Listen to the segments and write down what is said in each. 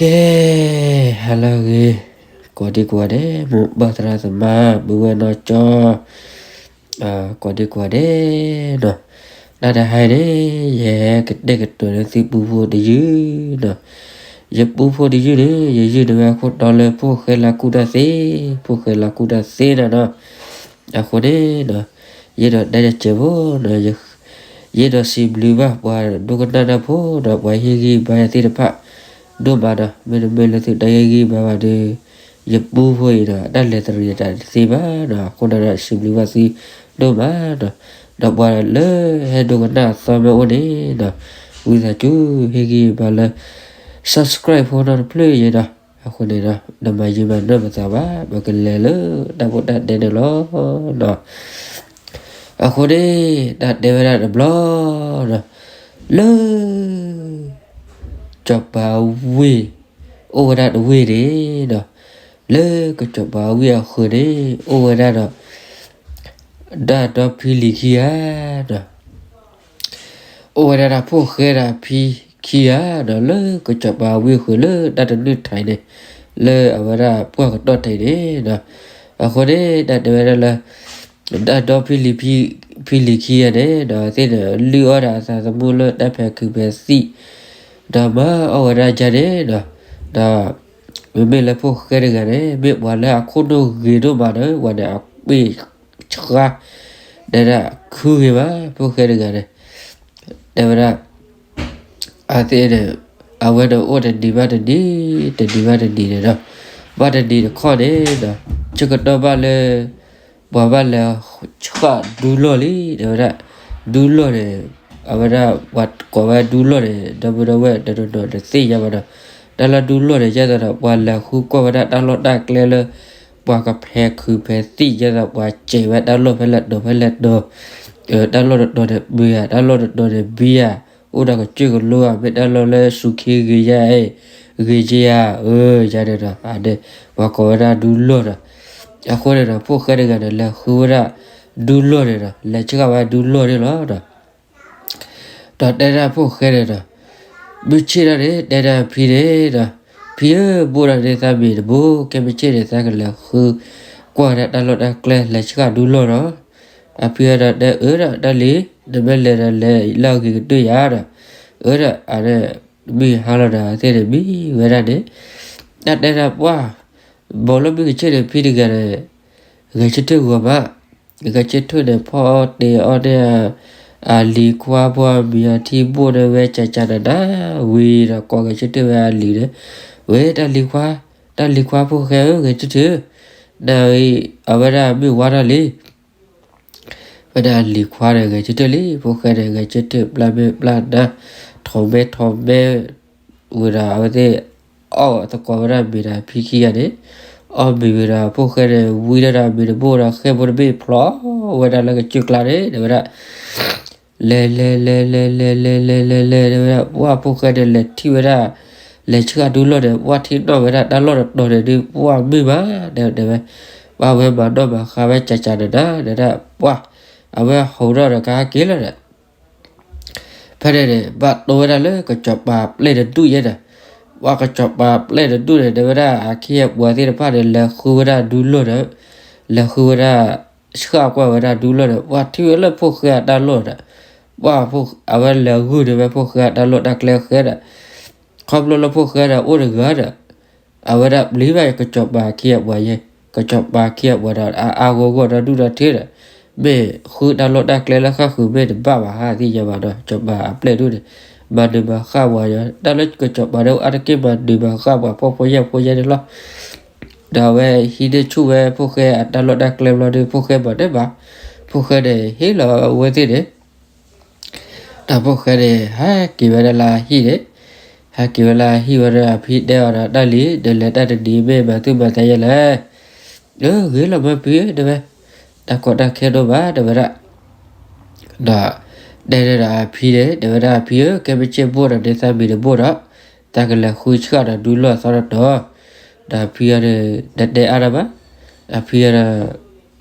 ကဲ, ဟါလၢအဂ့ၤ, ကိးဒံကိးဂၤဒဲး မိၢ်ပၢ်သရၣ်သမါ ပုၢ်ဝဲၢ်နီၢ်ကၠီ, ကိးဒံကိးဂၤဒဲးနီၤ, တၢ်တဟါအံၤန့ၣ် ယဟဲကတဲာ်ကတီၤန့ၢ်သုပူဖိတယုၢ်နီၤ, ယပူဖိတယုၢ်န့ၣ် ယယုၢ်န့ၢ်ဝဲအခိၣ်တီလၢ ဖိၣ်ဃဲလၢကူၣ်တၢ်သ့, ဖိၣ်ဃဲလၢကူၣ်တၢ်သ့နီၤနီၤ, အဃိန့ၣ်နီၤ, ယအဲၣ်ဒိးတဲတစဲးဖိနီၤ, ယအဲၣ်ဒိးစံးဘျုးဘၣ်ပှၤဒိကနၣ်တၢ်ဖိဒီး ပှၤဟ့ၣ်ဂံၢ်ဘါယၤသ့ၣ်တဖၣ် ဒိၣ်မးနီၤ, မ့တမ့ၢ်လၢသုတၢ်ဟ့ၣ်ဂံၢ်ဘါဘၣ်ဒီး ယပူဖိအံၤဒီး အတၢ်လဲၤတရံးတၢ်တသ့ဘၣ်နီၤ, အဃိန့ၣ်ဒီး စံးဘျုးဘၣ်သုဒိၣ်မးနီၤ, ဒီးပှၤလၢဟဲဒိကနၣ်အသီမ့ၢ်အိၣ်န့ၣ်နီၤ, ဝံသးစူၤဟ့ၣ်ဂံၢ်ဘါလၢ subscribe ဖိနီတဖျၢၣ်အံၤဒီး, အဃိန့ၣ်ဒီး နမၤယံာ်မၤနီၢ်ပသးဘၣ်, ပကလဲၤလၢတၢ်ဖိတၢ်တဲန့ၣ်လီၤ. အဃိန့ၣ် တၢ်တဲဝဲဒၣ်တဘျီဒီး, လၢ စီၤပၤအဝ့ၢ် အိၣ်ဝဲဒၣ်တဝ့ၢ်န့ၣ်ဒီး, လၢကစီၤပၤအဝ့ၢ်အဃၢၤန့ၣ် အိၣ်ဝဲဒၣ်ဒီး တၢ်ဒီဖံလံၤခံဂၤဒီး အိၣ်ဝဲဒၣ်တၢ်ဖိၣ်ဃဲဒီးဖံခံဂၤဒီး လၢကစီၤပၤဝ့ၢ်ဃုာ်လၢတၢ်တနုာ်ထံးန့ၣ်, လၢအဝဲဒၣ်ပှၢ်ကတီၢ်ထံးန့ၣ်ဒီး, အဃိန့ၣ် တၢ်တဲဝဲဒၣ်လၢ တၢ်ဒီဖံလံၤ ဖံလံၤခံဂၤန့ၣ်ဒီး သ့ၣ်န့ၣ် လုၢ်အီၣ်ဒီးအသးသမူလၢတၢ်ဖဲးခုးဖဲးသံၣ်, ဒီးမၤအီၣ်ဝဲဒၣ်ယၤန့ၣ်ဒီး, ဒီး မ့မ့ၢ်လၢဖိၣ်ဃဲတဂၤန့ၣ် မ့ၢ်ပှၤလၢအခိၣ်နူာ်ဂ့ၤဒိၣ်မးဒီး ပှၤန့ၣ်အပ့ၢ်ဆှါ တဲဒၣ်ခုဂ့ၤမး ဖိၣ်ဃဲတဂၤန့ၣ်, တဲဝဲဒၣ် အသ့ၣ်န့ၣ် အဝဲန့ၣ်အိၣ်တနံၤဘၣ်တနံၤ, တနံၤဘၣ်တနံၤန့ၣ်ဒီး, ဘၣ်တနံၤတခီန့ၣ်ဒီး, ဆၢကတီၢ်ဘၣ်လၢ ပှၤဘၣ်လဲၤဆှၣ်ဒူလီၢ်လံ တဲဝဲဒၣ်, ဒူလီၢ်န့ၣ်, အဝဲဒၣ်ပှၤကိးဝဲဒူလီၢ်န့ၣ် ဒီပုၢ်ဒီဝဲၢ်တနီၤနီၤတသ့ၣ်ညါဘၣ်ဒီး, တၢ်လီၢ်ဒူလီၢ်န့ၣ် ယဲသိးဒီး ပှၤလဲၤဃုကွၢ်ဝဲဒၣ်တၢ်လီၢ်တၢ်ကျဲလၢ ပှၤကဖဲးခုးဖဲးသံၣ် ယဲသိးပှၤစဲးဝဲတၢ်လီၢ်ဖဲလဲၣ်တီၤဖဲလဲၣ်တီၤ, တၢ်လီၢ်တတီၤန့ၣ်မုာ်ဧါ, တၢ်လီၢ်တတီၤန့ၣ်ဘံဧါ, အိၣ်ဒီးကစၢၢ်ကလိဧါ, မ့ၢ်တၢ်လီၢ်လၢစူးခ့ဂ့ၤယါ, ဂ့ၤက့ဧါ, အၢ ယၤန့ၣ်ဒီး အန့ၣ် ပှၤကိးဝဲဒၣ်ဒူလီၢ်ဒီး, အဃိန့ၣ်ဒီး ဖိၣ်ဃဲတဂၤန့ၣ် လဲၤဃုဝဲဒၣ်ဒူလီၢ်န့ၣ်ဒီး လဲၤဆှၣ်ဝဲဒူလီၢ်န့ၣ်လီၤဒီး ဒီးတဲဒၣ်ဖိၣ်ဃဲန့ၣ်ဒီး, မုၢ်ဆ့ၣ်ထီၣ်န့ၣ် တဲဒၣ်အဖံန့ၣ်ဒီး, ဖံဧၢ, ဘိၣ်ဒီးန့ၢ်သးမ့ၤတဘိ, ခဲမုၢ်ဆ့ၣ်န့ၣ် သးကလဲၤဃုကွၢ်ဒၣ်တၢ်လီၢ်တၢ်ကျဲ လဲၤဆှၣ်ဒူလီၢ်ဒီး, အဖံအံၤဒီးတဲအၢဒီး တၢ်လံၤ, နမ့ၢ်လဲၤဒီးလဲၤလၢအဂ့ၤကတၢၢ်ယၤဒီး, အၢဒီး အန့ၣ် မုၢ်ဟါလီၤဒီး အသ့ၣ်န့ၣ်မံဝဲဒၣ်န့ၣ်, တၢ်တဲဒၣ်ပှၢ်, ဘီလၢမုၢ်ကဆ့ၣ်န့ၣ် ဖံတဂၤန့ၣ် ဂဲၤဆၢထၢၣ်ဂီၤမး, ဂဲၤဆၢထၢၣ်န့ၣ် ဖီအီၣ်တ့ၤအီၣ်န့ၢ် အလံၤခွါဖိအမံၤအထံဘိၣ်န့ၣ် ဝဲကၠးကၠးနးနးဝံၤဒီး ကိးဂဲၤဆၢထၢၣ်ဝဲအလံၤန့ၣ်, ဝဲတၢ်လံၤခွါ, တၢ်လံၤခွါဖိၣ်ဃဲဧၢ ဂဲၤဆၢထၢၣ်, နဝံၤ အဝဲဒၣ်မုၢ်ဝါထီၣ်လံ ဖဲန့ၣ်အလံၤခွါန့ၣ် ဂဲၤဆၢထၢၣ်လံ, ဖိၣ်ဃဲန့ၣ် ဂဲၤဆၢထၢၣ်ပျၢ်မဲာ်ပျၢ်နါ, ထိးမဲာ်ထိးမဲာ်, ဝံၤဒီးအဝဲသ့ၣ် အီၣ်သကိးဝဲဒၣ်မ့ၤဒီးဖံခံဂၤန့ၣ်, အီၣ်မ့ၤဝံၤဒီး ဖိၣ်ဃဲန့ၣ် ဝံထီၣ်ဒီးမ့ၤတဘိၣ်ဒီး ဃဲဖိတဘ့ၣ်ဖျိးဝဲဒၣ်လၢကစၢၢ်ကျါန့ၣ် တဲဝဲဒၣ် လဲၤလဲၤလဲၤလဲၤလဲၤလဲၤလဲၤလဲၤလဲၤ တဲဝဲဒၣ် ပှၢ်ဖိၣ်ဃဲန့ၣ် လဲၤထံၣ်ဝဲဒၣ် လဲၤဆှၣ်ဒူလီၢ်န့ၣ် ပှၢ်ထံၣ်နီၣ်ဝဲဒၣ်တၢ်လီၢ်တတီၤန့ၣ်ဒုး ပှၢ်မုာ်မး တဲဝဲ, ပှၢ်ဝဲမၤနီၣ်မၤဃါဝဲကၠးကၠးနးနး တဲဝဲဒၣ် ပှၢ် အဝဲဟီၣ်ဒီးကဟဲက့ၤလီၤဒီး ဖဲန့ၣ်န့ၣ် ဘၣ်တိၢ်ဝဲဒၣ်လၢကစီၤပၤပျဲၢ်တဒူၣ်ယဲဒီး, ပှၢ်ကစီၤပၤပျဲၢ်တဒူၣ်န့ၣ် တဲဝဲဒၣ် အခ့အပှၤသ့ၣ်တဖၣ်န့ၣ် လဲၤဃုဝဲဒၣ်ဒူလီၢ်ဒီး, လဲၤဃုဝဲဒၣ် ဆှၣ်ကွၢ်ဝဲဒၣ်ဒူလီၢ်ဒီး ပှၢ်ထံၣ်ဝဲလၢဖိၣ်ဃဲအတၢ်လီၢ်ဒီး, ပှၢ်အဝဲလဲၤဂုာ်န့ၢ်ဝဲဖိၣ်ဃဲအတၢ်လီၢ်တၢ်ကျဲဃဲဒီး, ခီဖျိလၢဖိၣ်ဃဲဒီးအိၣ်တဂၤဒီး အဝဲဒၣ်ပျံၤဘၣ်ကစီၤပၤအခ့အပှၤယဲ, ကစီၤပၤအခ့အပှၤဒီး အါအါဂီၢ်ဂီၢ်ဒီးဒူၣ်ဒီးထၢဒီး, မ့ၢ်ဃုတၢ်လီၢ်တၢ်ကျဲလၢဃၣ်ဃုာ်မ့ၢ်တဘၣ်ဘၣ် ဟးသ့ၣ်ညါဘၣ်ဒီး စီၤပၤအပျဲၢ်ဒူၣ်န့ၣ် မၤနၢၤမၤဃၣ်ပှၤယဲ, တၢ်လၢကစီၤပၤဒီးအါတက့ၢ်မၤနၢၤမၤဃၣ်ပှၤဖှီၣ်ဖိယာ်ဖိယဲန့ၣ်လီၤ. ဒီးအဝဲဟံးန့ၢ်ဆူၣ်ဝဲဖိၣ်ဃဲအတၢ်လီၢ်တၢ်ကျဲဘျီဒီး ဖိၣ်ဃဲမၤတၢ်ဘၣ်, ဖိၣ်ဃဲန့ၣ် ဟ့ၣ်လီၤအဝဲသ့ၣ်န့ၣ် ဒီးဖိၣ်ဃဲန့ၣ် ဟဲက့ၤဝဲဒၣ်လၢအဟံၣ်န့ၣ်, ဟဲက့ၤဝဲလၢအဟံၣ်ဝံၤဒီး အဖံတဲအီၤဒီး တၢ်လံၤ နလဲၤတၢ်တနံၤမ့ၢ်မၤသူၣ်မၤသးယဲလဲၣ်, အၢ ဂ့ၤလီၤမၢ်ဖံဧၢ တဲဝဲ, တၢ်ကီတၢ်ခဲဒိၣ်မး တဲဝဲဒၣ်, ဒီး တဲန့ၢ်ဒီးအဖံန့ၣ် တဲဝဲဒၣ် အဖံဧၢ ကဲမ့ၢ်စ့ၢ်ဘိၣ်ဒီးန့ၢ်သးမံၤတဘိၣ်ဒီး တၢ်ကလဲၤဃုဆှၣ်ဒီးဒူလီၢ်အသီတတီၤ, ဒီးအဖံအံၤန့ၣ် တတဲအါတၢ်ဘၣ်, အဖံအံၤဒီး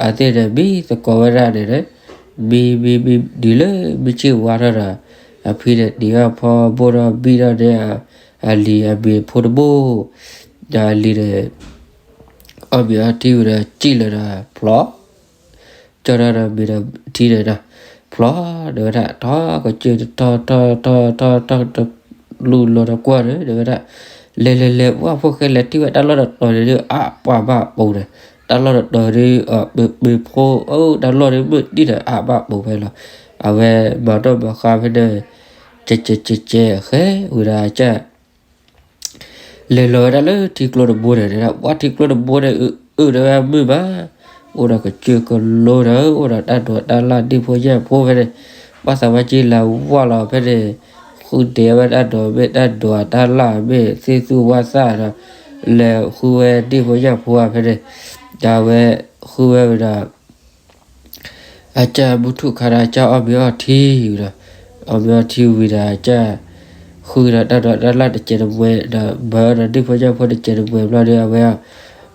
အသ့ၣ်န့ၣ် မံသကိးဝဲဒၣ်န့ၣ်ဒီး မံမံမံတုၤလၢမုၢ်ဆ့ၣ်ဝါထီၣ်ဒီး အဖံန့ၣ် တ့ၤဘၣ်ဖီဘိၣ်ဒီးဘံၣ်ထီၣ်န့ၢ်အ အလံၤအမ့ၤဖိတဘိ, ဒီးအလံၤန့ၣ် အီၣ်မ့ၤအီထံဝံၤဒီး စံၣ်လီၤဒီးဖျီ ကၠီဒီးမ့ၤဒီးထံန့ၣ်ဒီး ဖျီ တဲဝဲဒၣ် ထီၣ်ကစၢၢ်တထီၣ်ထီၣ်ထီၣ်ထီၣ်ထီၣ်တလူလီၤတကွၢ်န့ၣ် တဲဝဲဒၣ် လဲၤလဲၤလဲၤ ပှၢ်ဖိၣ်ဃဲလဲၤထံၣ်ဝဲတၢ်လီၢ်တတီၤန့ၣ်ဒီး အါပှၢ်ဘၣ်ပိၤန့ၣ် တၢ်လီၢ်တတီၤဒီး မ့ၤဖိ အိၣ်တၢ်လီၢ်ဒီးမ့ၢ်တံၢ်ဒီးအါဘၣ်ပိၤဖဲလီၤ. အဝဲမၤနီၣ်မၤဃါဖဲန့ၣ် ကဲးကဲးကဲးကဲးဃဲဝံၤဒီး က လဲၤလီၤဝဲဒၣ်လၢထံကျိတဘိန့ၣ် တဲဒၣ် ပှၢ်ထံကျိတဘိန့ၣ် အၢ အၢ တဲဝဲမုာ်မး, အိၣ်ဒီးကစၢၢ်ကလိဒီး အိၣ်ဒီးတၢ်ဒိးတၢ်လၣ်ဒ့ၣ်ဖိညၣ်ဖိဖဲန့ၣ်, ပှၢ်သးဝါကံလၢဝၢ်လီၤဖဲန့ၣ်, ဃုဒဲးဝဲတၢ်ဒိးမ့ၢ်တၢ်ဒိးတၢ်လၣ်မ့ၢ်သ့ၣ်သူၣ်ဝၣ်သၣ်ဒီး လဲၤဃုဝဲဒ့ၣ်ဖိညၣ်ဖိဖဲန့ၣ်, ဒီးအဝဲဃုဝဲဝံၤဒီး အကၢ်မုၢ်ထူၣ်ခါဒီး အကၢ်အီၣ်မ့ၤအီထံဝံၤဒီး, အီၣ်မ့ၤအီထံဝံၤဒီး အကၢ် ဃုဒီးတၢ်ဒိးတၢ်လၣ်တစဲးတမှဲးဒီး မၤဒီးဒ့ၣ်ဖိညၣ်ဖိတစဲးတမှဲးဘျီဒီး အဝဲ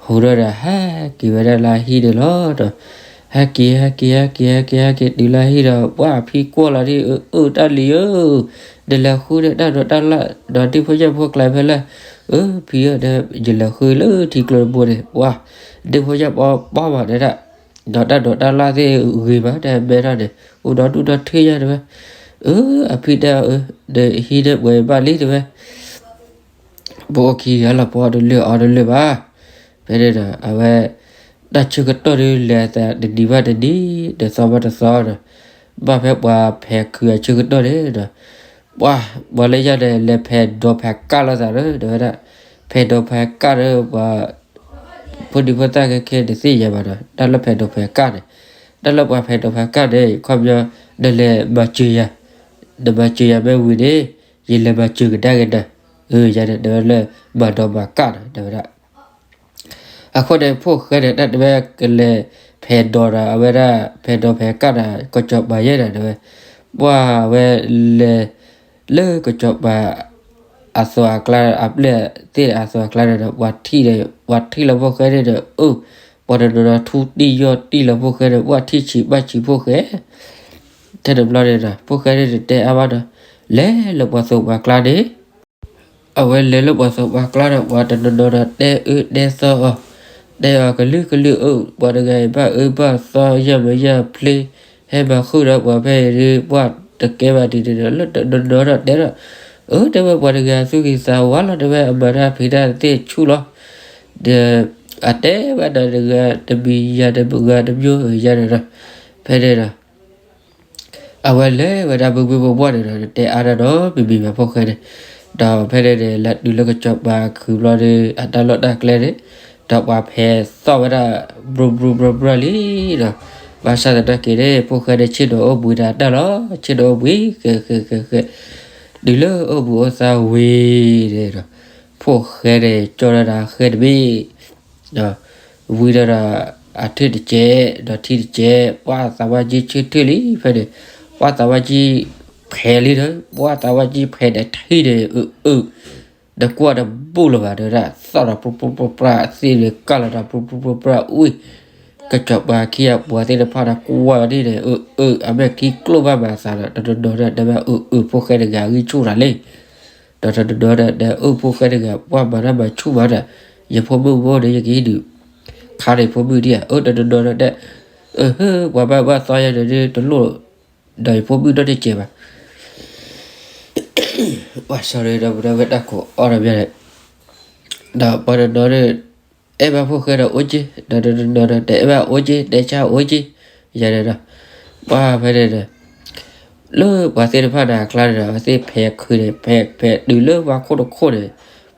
ဟူးထီၣ်ဒီး ဟဲက့ၤဝဲဒၣ်လၢဟံၣ်န့ၣ်လီၤဒီး, ဟဲက့ၤ ဟဲက့ၤ ဟဲက့ၤ ဟဲက့ၤ ဟဲက့ၤ တုၤလၢဟံၣ်ဒီး ပှၢ်ဖံကွၢ်လီၤဒ် အၢ အၢ တၢ်လံၤဧၢ, နလဲၤဃုဒီးတၢ်ဒိးတၢ်လၣ်ဒီးဒ့ၣ်ဖိညၣ်ဖိကျဲဖဲလဲၣ်, အၢ ဖံဧၢ ယလဲၤဃုလၢထံကျိတဘိန့ၣ် ပှၢ် ဒ့ၣ်ဖိညၣ်ဖိပှၢ်မး တဲဒၣ် ဒီးတၢ်ဒိးတၢ်လၣ်သ့ၣ်ဂ့ၤမး တဲမဲထီၣ်န့ၣ် အိၣ်ဒီဒူၣ်ဒီထၢညါတဲဝဲ, အၢ အဖံတဲအီၤ အၢ နဟံးန့ၢ်ပှဲၤဘၣ်လံတဲဝဲ, ပအိၣ်ခံဂၤလီၤ ပအီၣ်တလၢာ်အီတလၢာ်ဘၣ်, ဖဲန့ၣ်ဒီး အဝဲ တၢ်ဆၢကတီၢ်ဒုးလဲၤအသးတနံၤဘၣ်တနံၤ တသီဘၣ်တသီဒီး ဘၣ်ဖဲပှၤဖဲးခုးအဆၢကတီၢ်န့ၣ်ဒီး ပှၢ် ပှၤလၢညါန့ၣ် လဲၤဖဲးဒိးဖဲးကၣ်လိာ်သးဒီး တဲဝဲဒၣ်, ဖဲးဒိးဖဲးကၣ်ဒီးပှၤ ဖိဒံဖိသၣ်ခဲခဲတသ့ၣ်ညါဘၣ်ဒီး တၢ်လၢဖဲးဒိးဖဲးကၣ်န့ၣ်, တၢ်လၢပှၤဖဲးဒိးဖဲးကၣ်န့ၣ် ခီပညီ နလဲၤမၤစၢၤယၤ, နမၤစၢၤယၤမ့ၢ်ဝံၤန့ၣ် ယလဲၤမၤစၢၤကဒါက့ၤနၤ, အၢ ယၤန့ၣ် တဲဝဲလၢ မၤဒိးမၤကၣ်ဒီး တဲဝဲဒၣ် အဃိန့ၣ် ဖိၣ်ဃဲန့ၣ် တၢ်တဲဝဲကလဲၤဖဲးဒိးဒီး အဝဲဒၣ်ဖဲးဒိးဖဲးကၣ်ဒီး ကစီၤပၤယဲၢ်ဒီး တဲဝဲ, ပှၢ်ဝဲလဲၤ လၢကစီၤပၤအသိးအကျါ အပျဲၢ်သ့ၣ်အသိးအကျါန့ၣ်ဒီး ပှၤထံၣ်ဒီး ပှၤထံၣ်လၢဖိၣ်ဃဲန့ၣ်ဒီး အၢ ပှၤတနီၤနီၤထူတံၢ်ယီၢ်တံၢ်လၢဖိၣ်ဃဲန့ၣ် ပှၢ်ထံၣ်ဆံးဘၣ်ဆံးဖိၣ်ဃဲ, ထဲတဘျီန့ၣ်ဒီး ဖိၣ်ဃဲန့ၣ်တတဲအါဘၣ်ဒီး လဲၤလၢပှၤသိးပှၤကျါန့ၣ် အဝဲလဲၤလၢပှၤသိးပှၤကျါဒီး ပှၤတနီၤနီၤဒီးတဲအၢတဲသီအီၤ, တဲအီၤကလုာ်ကလုာ်အၢ ပှၤတဂၤအံၤဘၣ်အၢဘၣ်သီယၢ်မုာ်ယၢ်ဖျ့, ဟဲမၤဃုာ်ဒီးပှၤဖဲအံၤဒီး ပှၤတကဲဘၣ်ဒ်န့ၣ်ဒီး လၢတနီၤနီၤဒီးတဲဒီး, အၢ တဲဝဲပှၤတဂၤသူၣ်ဂ့ၤသးဝါလီၤ တဲဝဲအမၤတၢ်ဖံးတၢ်သ့ၣ်ဆူၣ်လီၤ, ဒီးအတဲဝဲဒၣ်တဂၤတမံၤယၤတဂၤတမံၤယၤန့ၣ်ဒီး, ဖဲန့ၣ်ဒီး အဝဲလဲၤဝဲဒၣ်ဘုဘုဘီဘီန့ၣ်ဒီး တဲအါဒၣ်ဒီး မ့မ့ၢ်ဘၣ်ဖိၣ်ဃဲန့ၣ်, ဒီးဖဲန့ၣ်န့ၣ် လဲၤတုၤလၢကစီၤပၤခုးဘျီဒီး အတၢ်လီၢ်တၢ်ကျဲန့ၣ်, ဒီးပှၤဖဲးသီၣ်ဝဲဒၣ် ဘြူဘြူဘြီဘြီလံဒီး, ဘၣ်ဆၣ်သနာ်က့န့ၣ် ဖိၣ်ဃဲန့ၣ်ဆ့ၣ်နီၤအိၣ်ဘှံးဒီးတၢ်လီၤ, ဆ့ၣ်နီၤအိၣ်ဘှံး ဃဲးဃဲးဃဲးဃဲး, တုၤလၢအိၣ်ဘှံးအိၣ်သါဝံၤန့ၣ်ဒီး, ဖိၣ်ဃဲန့ၣ် ကၠီဒီးတၢ်ဃဲတဘ့ၣ် ဝံဒီး အထၢၣ်တကဲး ဒီးထံတကဲး, ပှၢ်သးဝါကံဆၢထၢၣ်လံဖဲန့ၣ်, ပှၢ်သးဝါကံဖဲးလံဒီး ပှၢ်သးဝါကံဖဲးဒီးထံန့ၣ် အၢ အၢ ဒီးကွၢ်တဘူၣ်လၢၤဘၣ် တဲဝဲဒၣ် သီၣ်ဒီးပြူပြူပြူပြူ သ့ၣ်န့ၣ်ကၢ်လီၤဒီးပြူပြူပြူပြူ အူၣ် ကစီၤပၤခံဂၤပှၤသ့ၣ်တဖၣ်ဒီးကွၢ်ဒ်န့ၣ် အၢ အၢ အမဲာ်ခံကျိၣ်ဘၣ်မၤသးဒီး တနီၤနီၤဒီးတဲဝဲ အၢ အၢ ဖိၣ်ဃဲတဂၤဂံၢ်ဆူၣ်တၢ်လံ ဒီးတနီၤနီၤဒီး အၢ ဖိၣ်ဃဲတဂၤ ပှၤမၤတၢ်မၤဆူၣ်မးဒီး ယဖိမုၣ်ဘိန့ၣ် ယကဟံးဒုး ခါန့ၣ်ဖိမုၣ်ဒံးဧါ အၢ တနီၤနီၤဒီး အၢ ပှၤဘၣ်ဘၣ်သီယၤန့ၣ်ဒုး တလိၣ်ဒီးယဖိမုၣ်နီတစဲးဘၣ် ပှၤ sorry ဒီးပဝဲတၢ်ခိးအီၣ်ဒီးမ့ၢ်န့ၣ် ဒီးပှၤတနီၤနီၤန့ၣ် အဲၣ်ဘၣ်ဖိၣ်ဃဲဒီးအိၣ်က့ၤ ဒီးတနီၤနီၤဒီး တအဲၣ်ဘၣ်အိၣ်က့ၤ တဲဆါအိၣ်က့ၤ ယၤန့ၣ်ဒီး ပှၤဖဲန့ၣ်ဒီး လၢပှၤသ့ၣ်တဖၣ်န့ၣ်အကျါန့ၣ်ဒီး အဝဲသ့ၣ်ဖဲးခုးန့ၣ် ဖဲး ဖဲးတုၤလၢဝါခိၣ်တခိၣ်န့ၣ်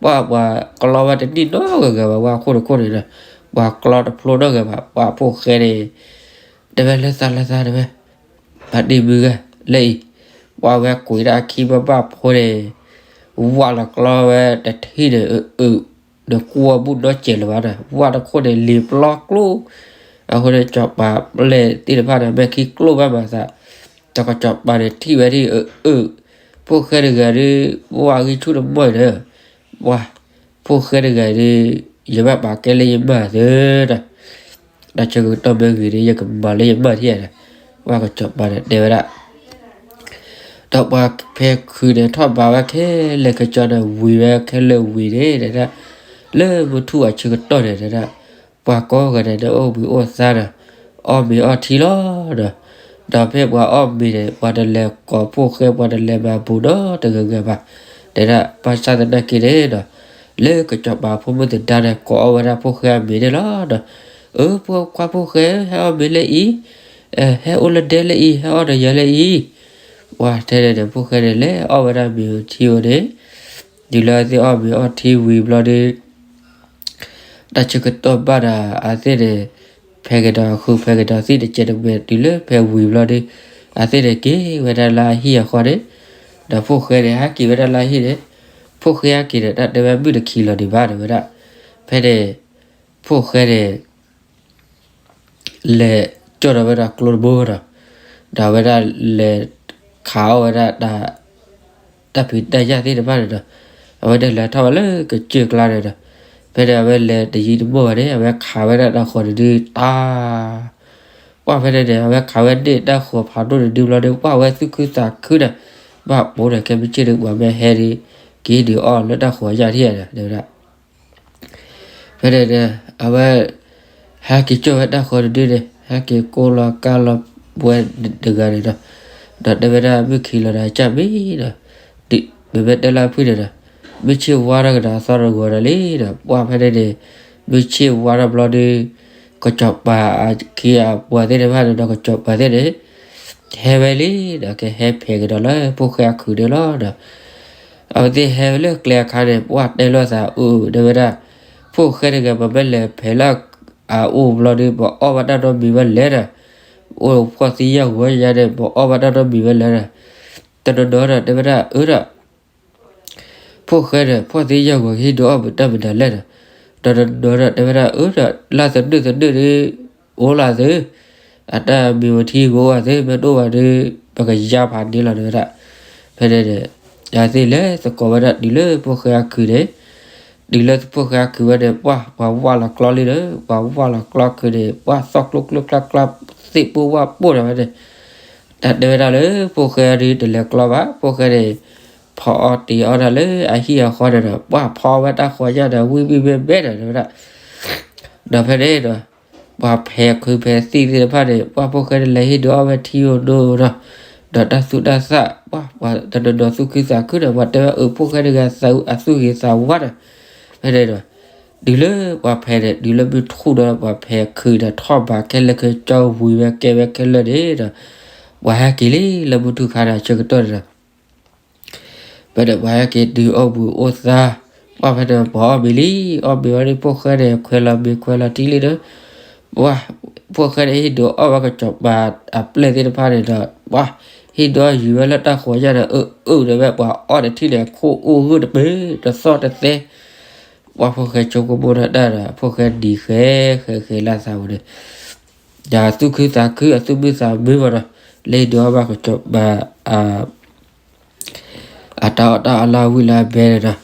ပှၤ ပှၤကျီဝဲတန့ၢ်နီတဂၤဂၤဘၣ် ဝါခိၣ်တခိၣ်န့ၣ်ဒီး ပှၤကျီတဖျိနီတဂၤဘၣ် ပှၤဖိၣ်ဃဲန့ၣ် တဲဝဲလၢသးလၢသးတဲဝဲ ပှၤတ့မုၢ်ဂၤ လၢအံၤ ပှၤဝဲကွံာ်ဒၣ်အခံဘၣ်ဘၣ်ဖိန့ၣ် ဝၣ်လီၤကျီဝဲတထံၣ်န့ၣ် အၢ အၢ ဒီးကွၢ်ဘူၣ်နီၢ်စဲးလၢၤဘၣ်ဒီး ဝၣ်တခိၣ်န့ၣ်လံၤပျီကျိ အဃိန့ၣ် စီၤပၤပျဲၢ်သ့ၣ်တဖၣ်န့ၣ် မဲာ်ခံကျိၣ်ဘၣ်မၤသး စီၤကစီၤပၤန့ၣ်ထံၣ်ဝဲဒၣ် အၢ အၢ ဖိၣ်ဃဲတဂၤဒီး ဝၣ်ဂံၢ်ဆူၣ်တမီၢ်န့ၣ် ပှၤ ဖိၣ်ဃဲတဂၤဒီး ယဘၣ်ပာ်ကဲလၢယမၤသၢဒီး တၢ်ဆၢကတီၢ်မ့ၢ်ဂ့ၤဒီး ယကမၤလၢယမၤထံၣ်ဒီး ပှၤကစီၤပၤန့ၣ်တဲဝဲဒၣ် ဒီးပှၤဖဲခုးန့ၣ် ထီၣ်ဘးဝဲခဲလၢာ်ခဲဆ့န့ၣ် ဝံၤဝဲခဲလၢာ်ဝံၤန့ၣ် တဲဒၣ်, လၢမုၢ်ထူၣ်အဆၢကတီၢ်န့ၣ် တဲဒၣ်, ပှၤကိးဂၤဒဲးန့ၣ် အိၣ်ဘှံးအိၣ်သါဒီး အီၣ်မ့ၤအီထံလီၤဒီး, ဒီးဖဲပှၤအီၣ်မ့ၤန့ၣ် ပှၤတလဲၤကိးဖိၣ်ဃဲ ပှၤတလဲၤမၤဘူးနီတဂၤဂၤဘၣ်, တဲဒၣ်, ဘၣ်ဆၣ်သနာ်က့န့ၣ်ဒီး လၢကစီၤပၤဖိမုၣ်သဒါန့ၣ် ကိးအီၣ်ဝဲဒၣ်ဖိၣ်ဃဲအမံၤန့ၣ်လီၤဒီး, အၢ ဖိခွါဖိၣ်ဃဲ ဟဲအီၣ်မ့ၤလၢအံၤ, ဟဲအိၣ်လၢဒဲလၢအံၤ, ဟဲအီၣ်တယၤလၢအံၤ, ပှၤထဲန့ၣ်န့ၣ် ဖိၣ်ဃဲန့ၣ် လဲၤအီၣ်ဝဲဒၣ်မ့ၤအထံအအိၣ်န့ၣ်, တုၤလၢအသ့ၣ်အီၣ်မ့ၤအီထံဝံၤဘျီဒီး တၢ်ဆၢကတီၢ်ဘၣ်ဒီး အသ့ၣ်န့ၣ် ဖဲကဒီးဃုာ် ဖဲကဒီးသံၣ်တစဲးတမဲာ် တုၤလၢဖဲဝံၤဘျီဒီး အသ့ၣ်န့ၣ်က့ၤဝဲဒၣ်လၢအဟံၣ်အဃီန့ၣ်, ဒီးဖိၣ်ဃဲန့ၣ် ဟဲက့ၤဝဲဒၣ်လၢအဟံၣ်န့ၣ်, ဖိၣ်ဃဲဟဲက့ၤန့ၣ် တၢ်တဲဝဲမုၣ်တခံလီၤဒံးဘၣ် တဲဝဲဒၣ်, ဖဲန့ၣ် ဖိၣ်ဃဲန့ၣ် လဲၤကၠီၣ်ဒီးဝဲဒၣ်ကျိတဘိဒီး, ဒီးအဝဲဒၣ်လဲၤခးအီၣ်ဝဲဒၣ် တၢ်ဖံးတၢ်ညၣ်သ့ၣ်တဖၣ်န့ၣ်ဒီး, အဝဲဒၣ်လဲၤထီၣ်ဝဲလၢကစၢၢ်ကျါန့ၣ်ဒီး, ဖဲန့ၣ်အဝဲလဲၤတယံာ်တမီၢ်ဘၣ်န့ၣ် အဝဲခးဝဲဒၣ်တၢ်ဃီၤတဒုတၢ်, ပှၢ်ဖဲန့ၣ်န့ၣ် အဝဲခးဝဲန့ၢ်တၢ်ဃီၤဖးဒိၣ်တဒုဘျီဒီး ပှၢ်ဝဲသူၣ်ခုသးခုဒီး, ဘၣ်ပိာ်န့ၣ် ခဲမုၢ်ဆ့ၣ်ဒီး ပှၤမ့ၢ်ဟဲဒီး က့ၤဒုးအီၣ်လၢတၢ်ဃီၤညၣ်ထံၣ်ဒီး တဲဝဲဒၣ် ဖဲန့ၣ်န့ၣ် အဝဲ ဟဲက့ၤကၠီၣ်ဝဲတၢ်ဃီၤတဒုန့ၣ် ဟဲက့ၤကိးလီၤကါလီၤဝဲတဂၤန့ၣ်ဒီး, ဒီးတဲဝဲဒၣ်မုၣ်ခံလီၤဒီး ကၢ်မ့ၢ်ဒီး, မ့မ့ၢ်တဲလၢအဖုၣ်န့ၣ်ဒီး, မုၢ်ဆ့ၣ်ဝါထီၣ်ကဒီးအသီတဂီၤဒီးလံဒီး ပှၢ်ဖဲန့ၣ်န့ၣ်, မုၢ်ဆ့ၣ်ဝါထီၣ်ဘျီဒီး, ကစီၤပၤအခ့အပှၤသ့ၣ်တဖၣ်န့ၣ်ဒီး ကစီၤပၤသ့ၣ်န့ၣ် ဟဲဝဲလံဒီး ကဟဲဖဲးကဒီးလၢဖိၣ်ဃဲအခုးန့ၣ်လီၤဒီး အဝဲသ့ၣ်ဟဲလၢကျဲအခါန့ၣ် ပှၢ်တဲလိာ်သးအုးအုး တဲဝဲဒၣ်, ဖိၣ်ဃဲတဂၤ ပမ့ၢ်လဲၤဖဲးလၢအအိၣ်ဘျီဒီး ပအီၣ်ဘၣ်တၢ်နီတမံၤဝဲလဲၣ်ဒီး, အိၣ်ဖှီၣ်သံယာ်ဂီၤညါန့ၣ် ပအီၣ်ဘၣ်တၢ်နီတမံၤဝဲလဲၣ်ဒီး, တနီၤနီၤဒီး တဲဝဲဒၣ်အုးဒီး ဖိၣ်ဃဲဒီး ဖှီၣ်သံယာ်ဂီၤကဟံးဒုးအီၣ်မတၢ်မနုၤလဲၣ်ဒီး, တနီၤနီၤဒီး တဲဝဲဒၣ်အုးဒီး လၢသနုာ်သနုာ်ဒီး အိၣ်လၢသု, အတၢ်မ့ၢ်ဝဲထံကအိၣ်အသု မ့ၢ်တအိၣ်ဘၣ်ဒီး ပကယါဖးန့ၢ်လီၤ တဲဝဲဒၣ်, ဖဲန့ၣ်န့ၣ်, အဝဲသ့ၣ်လဲၤသကိးဝဲဒၣ်တုၤလၢဖိၣ်ဃဲအခုးန့ၣ်, တုၤလၢဖိၣ်ဃဲအခုးဝဲန့ၣ် ပှၢ်ပှၤဝၢ်လီၤကျီလံဒီး ပှၤဝၢ်လီၤကျီခုးန့ၣ် ပှၢ်သီၣ်ကျိကျိကျါကျါ သ့ၣ်ပိၢ်ဝၣ်ပိၢ်ဒီးဝဲန့ၣ်, တၢ်တဲဝဲဒၣ်လၢ ဖိၣ်ဃဲဒုးတလဲၤကျီဘၣ် ဖိၣ်ဃဲန့ၣ်, ဖီအီၣ်တ့ၤအီၣ်ဒၣ်လၢအဟံၣ်အဃီန့ၣ်ဒီး ပှၢ်ဖီဝဲတၢ်ဃီညၣ်ဒီး ဝံၣ်ဝံၣ်ဘဲဘဲဒီး တဲဝဲဒၣ် ဒီးဖဲန့ၣ်ဒီး ပှၤဖဲးခုးဖဲးသံၣ်သ့ၣ်တဖၣ်န့ၣ် ပှၢ်ဖိၣ်ဃဲန့ၣ်လဲၤဟံးဒုးအီၣ်ဝဲထံဧိၤနိဧိၤဒီး, ဒီးတၢ်သူၣ်တၢ်သၣ် ပှၢ်ပှၤတနီၤနီၤသူၣ်ခုသးခုဒီး ပှၤတဲဝဲအုးဖိၣ်ဃဲတဂၤအသူၣ်ဂ့ၤသးဝါဒီး, ဖဲန့ၣ်ဒီး, တုၤလၢပှၤဖဲးန့ၣ် တုၤလၢမုၢ်ထူၣ်ဒီးပှၤဖဲးခုးဒီးထီၣ်ဘးခဲလၢာ်ခဲဆ့ဝံၤဝဲကဲဝဲခဲလၢာ်န့ၣ်ဒီး, ပှၤဟဲက့ၤလံလၢမုၢ်ထူၣ်ခါန့ၣ်အဆၢကတီၢ်န့ၣ်ဒီး ဖဲန့ၣ်ပှၤဟဲက့ၤတုၤအိၣ်ဘှံးအိၣ်သါ, ပှၢ်ဖဲန့ၣ်ပှၤအီၣ်မ့ၤလံ, အီၣ်မ့ၤဝံၤဒီးဖိၣ်ဃဲန့ၣ် ခွဲးလီၤမ့ၤခွဲးလီၤထံလံဒီး, ပှၢ်, ဖိၣ်ဃဲန့ၣ်ဟံးဒုးအီၣ်ဝဲကစီၤပၤအပျဲၢ်သ့ၣ်တဖၣ်န့ၣ်ဒီး, ပှၢ်, ဟံးဒုးအီၣ်ယံၤဝဲလၢတၢ်ဃီညၣ်န့ၣ် အုးအုးဒီးဝဲ ပှၤအီၣ်တထံၣ်န့ၣ် ခိၣ်အိၣ်ဂၢၢ်တပၢၢ် တသီၣ်တသဲ ပှၢ်ဖိၣ်ဃဲဆိကမိၣ်ဒၣ်တၢ်ဒီး ဖိၣ်ဃဲနံၤဃဲဃဲဃဲလၢသးပူၤန့ၣ်, ဒီးသူၣ်ခုသးခုအသူၣ်မုာ်သးမုာ်မးဒီး, လၢဟံးဒုးအီၣ်ဘၣ်ကစီၤပၤ အတၢ်အီၣ်တၢ်အီလၢအဝံၣ်လၢအဘဲန့ၣ်ဒီး,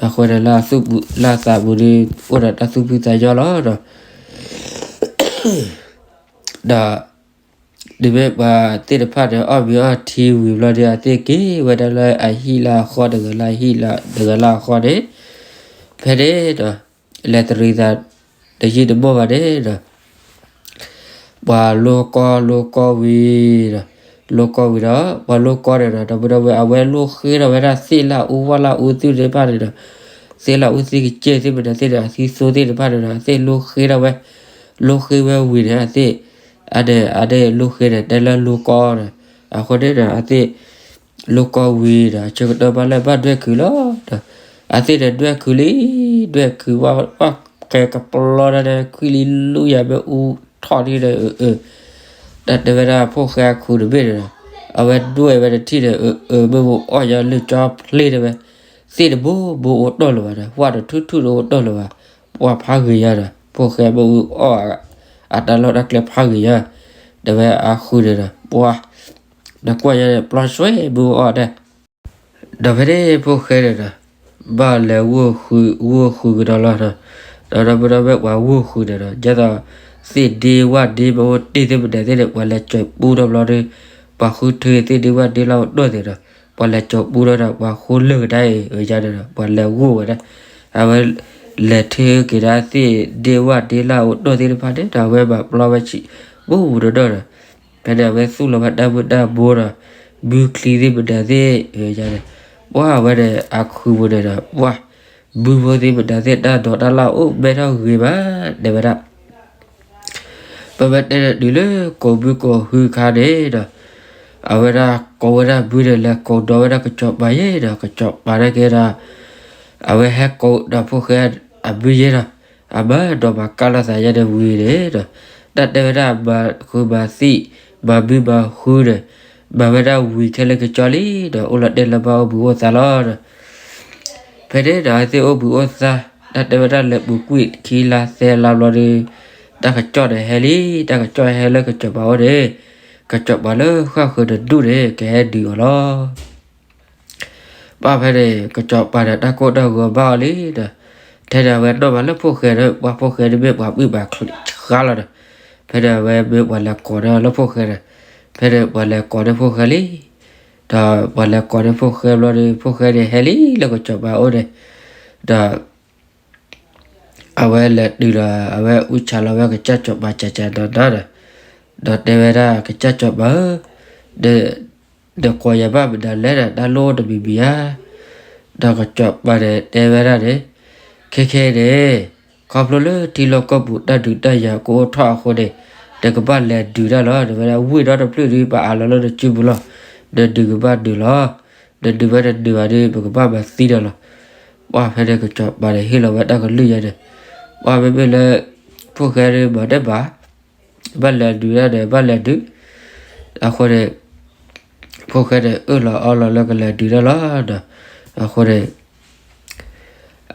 အဃိန့ၣ်လၢအသူၣ်ပူၤလၢအသးပူၤဒီး အိၣ်ဒီးတၢ်သူၣ်ဖှံသးညီလီၤဒီး, ဒီး တုၤမ့ၢ်ပှၤသ့ၣ်တဖၣ်န့ၣ် အီၣ်မ့ၤအီထံဝံၤဘျီဒီး အသ့ၣ်က့ၤဝဲဒၣ်လၢအဟံၣ်လၢအဃီ တဂၤလၢအဟံၣ်လၢတဂၤလၢအဃီန့ၣ်, ဖဲန့ၣ်ဒီး လဲၤတရံးသး တယံာ်တမီၢ်ဘၣ်န့ၣ်ဒီး ပှၤလိကီလိကီဝံၤဒီး, လိကီဝံၤဒီး ပှၤလိကီန့ၣ်ဒီး ဒီပုၢ်ဒီဝဲၢ် အဝဲလိဃ့ထီၣ်ဝဲဒၣ်သ့ၣ်လၢအူဝၣ်လၢအူသ့ၣ်တဖၣ်န့ၣ်ဒီး, သ့ၣ်လၢအူသ့ၣ်ကစၢၢ်သ့ၣ်မနုၤသ့ၣ်ဒီး အသံသိသ့ၣ်တဖၣ်န့ၣ်ဒီး အသ့ၣ်လိဃ့ထီၣ်ဝဲ, လိဃ့ဝဲဝံၤန့ၣ် အသ့ၣ်, အန့ၣ် အန့ၣ်လိဃ့န့ၣ် တဲလၢလိကီန့ၣ်, အဃိန့ၣ်ဒီး အသ့ၣ် လိကီဝံၤဒီး အဆၢကတီၢ်ဘၣ်လၢဘၣ်ဒွဲၣ်ခုးလီၤဒီး, အသ့ၣ်န့ၣ်ဒွဲၣ်ခုးလံ, ဒွဲၣ်ခုးဝဲ ပှၢ်ဃဲကပျီတၢ်န့ၣ် ခွံလံလူယၤမ့ၢ်အူထီၣ်ဒ်န့ၣ် အၢ, တၢ်တဲဝဲဒၣ်ဖိၣ်ဃဲအခုးတဘ့ၣ်န့ၣ်ဒီး, အဝဲဒွဲၣ်ဝဲတထံၣ်န့ၣ် အၢ, အၢ, မ့ၢ်မ့ၢ်အီၣ်ယၤလုၢ်ကၠီဖျ့တဲဝဲ, သ့ၣ်တဘိဘိအိၣ်တ့ၢ်လၢၤဘၣ်ဒီး ဝၣ်တထူၣ်ထူၣ်တအိၣ်တ့ၢ်လၢၤဘၣ်, ပှၢ်ဖးဂ့ၤယၤဒီး ဖိၣ်ဃဲမ့ၢ်အူအီၣ် အတၢ်လီၢ်တၢ်ကျဲဖးဂ့ၤယၤ, တဲဝဲအခုးန့ၣ်ဒီး ပှၢ်, နကွၢ်ယၤန့ၣ် ပျီဆွဲမ့ၢ်အူအီၣ်ဒၣ် ဒီးဖဲန့ၣ်ဖိၣ်ဃဲန့ၣ်ဒီး, ဘၣ်လဲၤဝူၢ်ဃုာ် ဝူၢ်ဃုာ်ကဒီးလီၤဒီး, ဒီးဒီပုၢ်ဒီဝဲၢ်ပှၤဝူၢ်ဃုာ်န့ၣ်ဒီး ဒ်သိး သ့ၣ်ဒ့ဝၣ်ဒ့မ့ၢ်အိၣ်တ့ၢ်သ့ၣ်မနုၤသ့ၣ်န့ၣ် ပှၤလဲၤစၢၤပူထီၣ်ဘျီဒီး, ပှၤဃုထၢသ့ၣ်ဒ့ဝၣ်ဒ့လၢအအိၣ်တ့ၢ်သ့ၣ်ဒီး, ပှၤလဲၤကၠီၤပူထီၣ်ဒီး ပှၤဃိလၢာ်ကဒါအံၤ ဝဲဒၣ်ဒီး ပှၤလဲၤဂိၢ်ဝဲဒၣ်, အဝဲလဲၤထုက့ၤဒၣ်သ့ၣ်ဒ့ၣ်ဝၣ်ဒ့ၣ်လၣ်အိၣ်ဒိၣ်သ့ၣ်တဖၣ်န့ၣ်ဒီး အဝဲဘၣ်ပျီဝဲဆံး ဘူးဘူးဒီးဒီးဒီး, ဖဲန့ၣ်အဝဲသူၣ်လီၤဝဲတၢ်မုၢ်တၢ်ဘိဒီး ဘုချံသ့ၣ်မနုၤသ့ၣ် ဝဲဒၣ်န့ၣ်, ပှၤဝဲန့ၣ် အခူပူၤန့ၣ်ဒီး ပှၤ ဘုဖိသ့ၣ်မနုၤသ့ၣ် တၢ်ဒိးတၢ်လၢ်အိၣ်မဲထီၣ်ဂ့ၤမး တဲဝဲဒၣ် ပမ့ၢ်တဲဒီးတုၤလၢကိးမုၢ်ကိးဟုအခါန့ၣ်ဒီး အဝဲဒၣ်ကိးဝဲဒၣ်ဘုန့ၣ် လဲၤကိးဒီးဝဲဒၣ်ကစီၤပၤယဲဒီး ကစီၤပၤန့ၣ်က့ဒီး အဝဲဟဲကိးဒီးဖိၣ်ဃဲအဘုယဲဒီး အမၤဒီးမၤကၢ်လိာ်သးယဲဒီးဝံၤန့ၣ်ဒီး တၢ်တဲဝဲဒၣ်မၤဃုမၤသံၣ် မၤမုာ်မၤဃုန့ၣ် မၤဝဲဒၣ်ဝံၤခဲလၢာ်ကစီလံဒီး အိၣ်လီၤတဲာ်လၢဘၣ်အိၣ်ဘှံးအိၣ်သါလီၤဒီး ဖဲန့ၣ်ဒီးအဝဲသ့ၣ်အိၣ်ဘှံးအိၣ်သါ တၢ်တဲဝဲဒၣ်လဲၤပူၤကွံာ်ခံလါသၢလါဘျီဒီး တၢ်ကစီၣ်န့ၣ်ဟဲလံ, တၢ်ကစီၣ်ဟဲလၢကစီၤပၤအိၣ်န့ၣ်, ကစီၤပၤလၢဃၣ်ဃုာ်တဒူၣ်န့ၣ် ကဟဲဒုးအီၤလီၤ. ဘၣ်ဖဲန့ၣ် ကစီၤပၤန့ၣ် တၢ်ကိၢ်တၢ်ဂီၤဘၣ်အီၤလံဒီး ထဲန့ၣ်အဝဲနီၣ်မးလၢဖိၣ်ဃဲဒီး ပှၤဖိၣ်ဃဲဒ်မ့ၢ်ပှၤမုာ်ပှၤဆှါလီၤဒီး ဖဲန့ၣ်အဝဲမ့ၢ်ပှၤလဲၤကိးန့ၢ်လၢဖိၣ်ဃဲန့ၣ်, ဖဲန့ၣ်ပှၤလဲၤကိးန့ၢ်ဖိၣ်ဃဲလံ ဒီးပှၤလဲၤကိးန့ၢ်ဖိၣ်ဃဲဘျီဒီး ဖိၣ်ဃဲန့ၣ်ဟဲလံလၢကစီၤပၤအိၣ်န့ၣ်, ဒီး အဝဲလဲၤတုၤဒီး အဝဲအုၣ်ဆါလီၤဝဲကစၢ်စီၤပၤကကနၤနၤဒီး, ဒီးတဲဝဲဒၣ်ကစၢ်စီၤပၤဧၢ, ဒီးကိးယၤဘၣ်မနုၤလဲၣ်ဒီး တၢ်လိၣ်တမံၤမံၤဧါ. ဒီးကစီၤပၤန့ၣ်တဲဝဲဒၣ်န့ၣ်, ခဲခဲန့ၣ် ခီဖျိလၢထံလီၢ်ကီၢ်ပူၤတၢ်ဒုးတၢ်ယၤကအိၣ်ထီၣ်အဃိန့ၣ်, နကဘၣ်လဲၤဒုးတၢ်လီၤ. နဝဲဒၣ်ဝ့ၢ်ဒီတဖျၢၣ်ဒီး ပအးလီၤလၢနစုပူၤလီၤ. နဒုးကဘၣ်ဒုးလီၤ. နဒုးဝဲတဒုးဘၣ်ဒီး ပကဘၣ်မၤသံဒီးလီၤ. ပှၢ်ဖဲန့ၣ်ကစီၤပၤန့ၣ် ဟ့ၣ်လီၤဝဲတၢ်ကလုၢ်ယဲန့ၣ်, ပှၢ်မ့မ့ၢ်လၢ ဖိၣ်ဃဲဒ်မၤတဘၣ်, ဘၣ်လဲၤဒုးဒၣ်ဒီး ဘၣ်လဲၤဒုး, အဃိန့ၣ် ဖိၣ်ဃဲန့ၣ် အၢၣ်လီၤအီလီၤလၢကလဲၤဒုးဒၣ်လီၤဒီး, အဃိန့ၣ်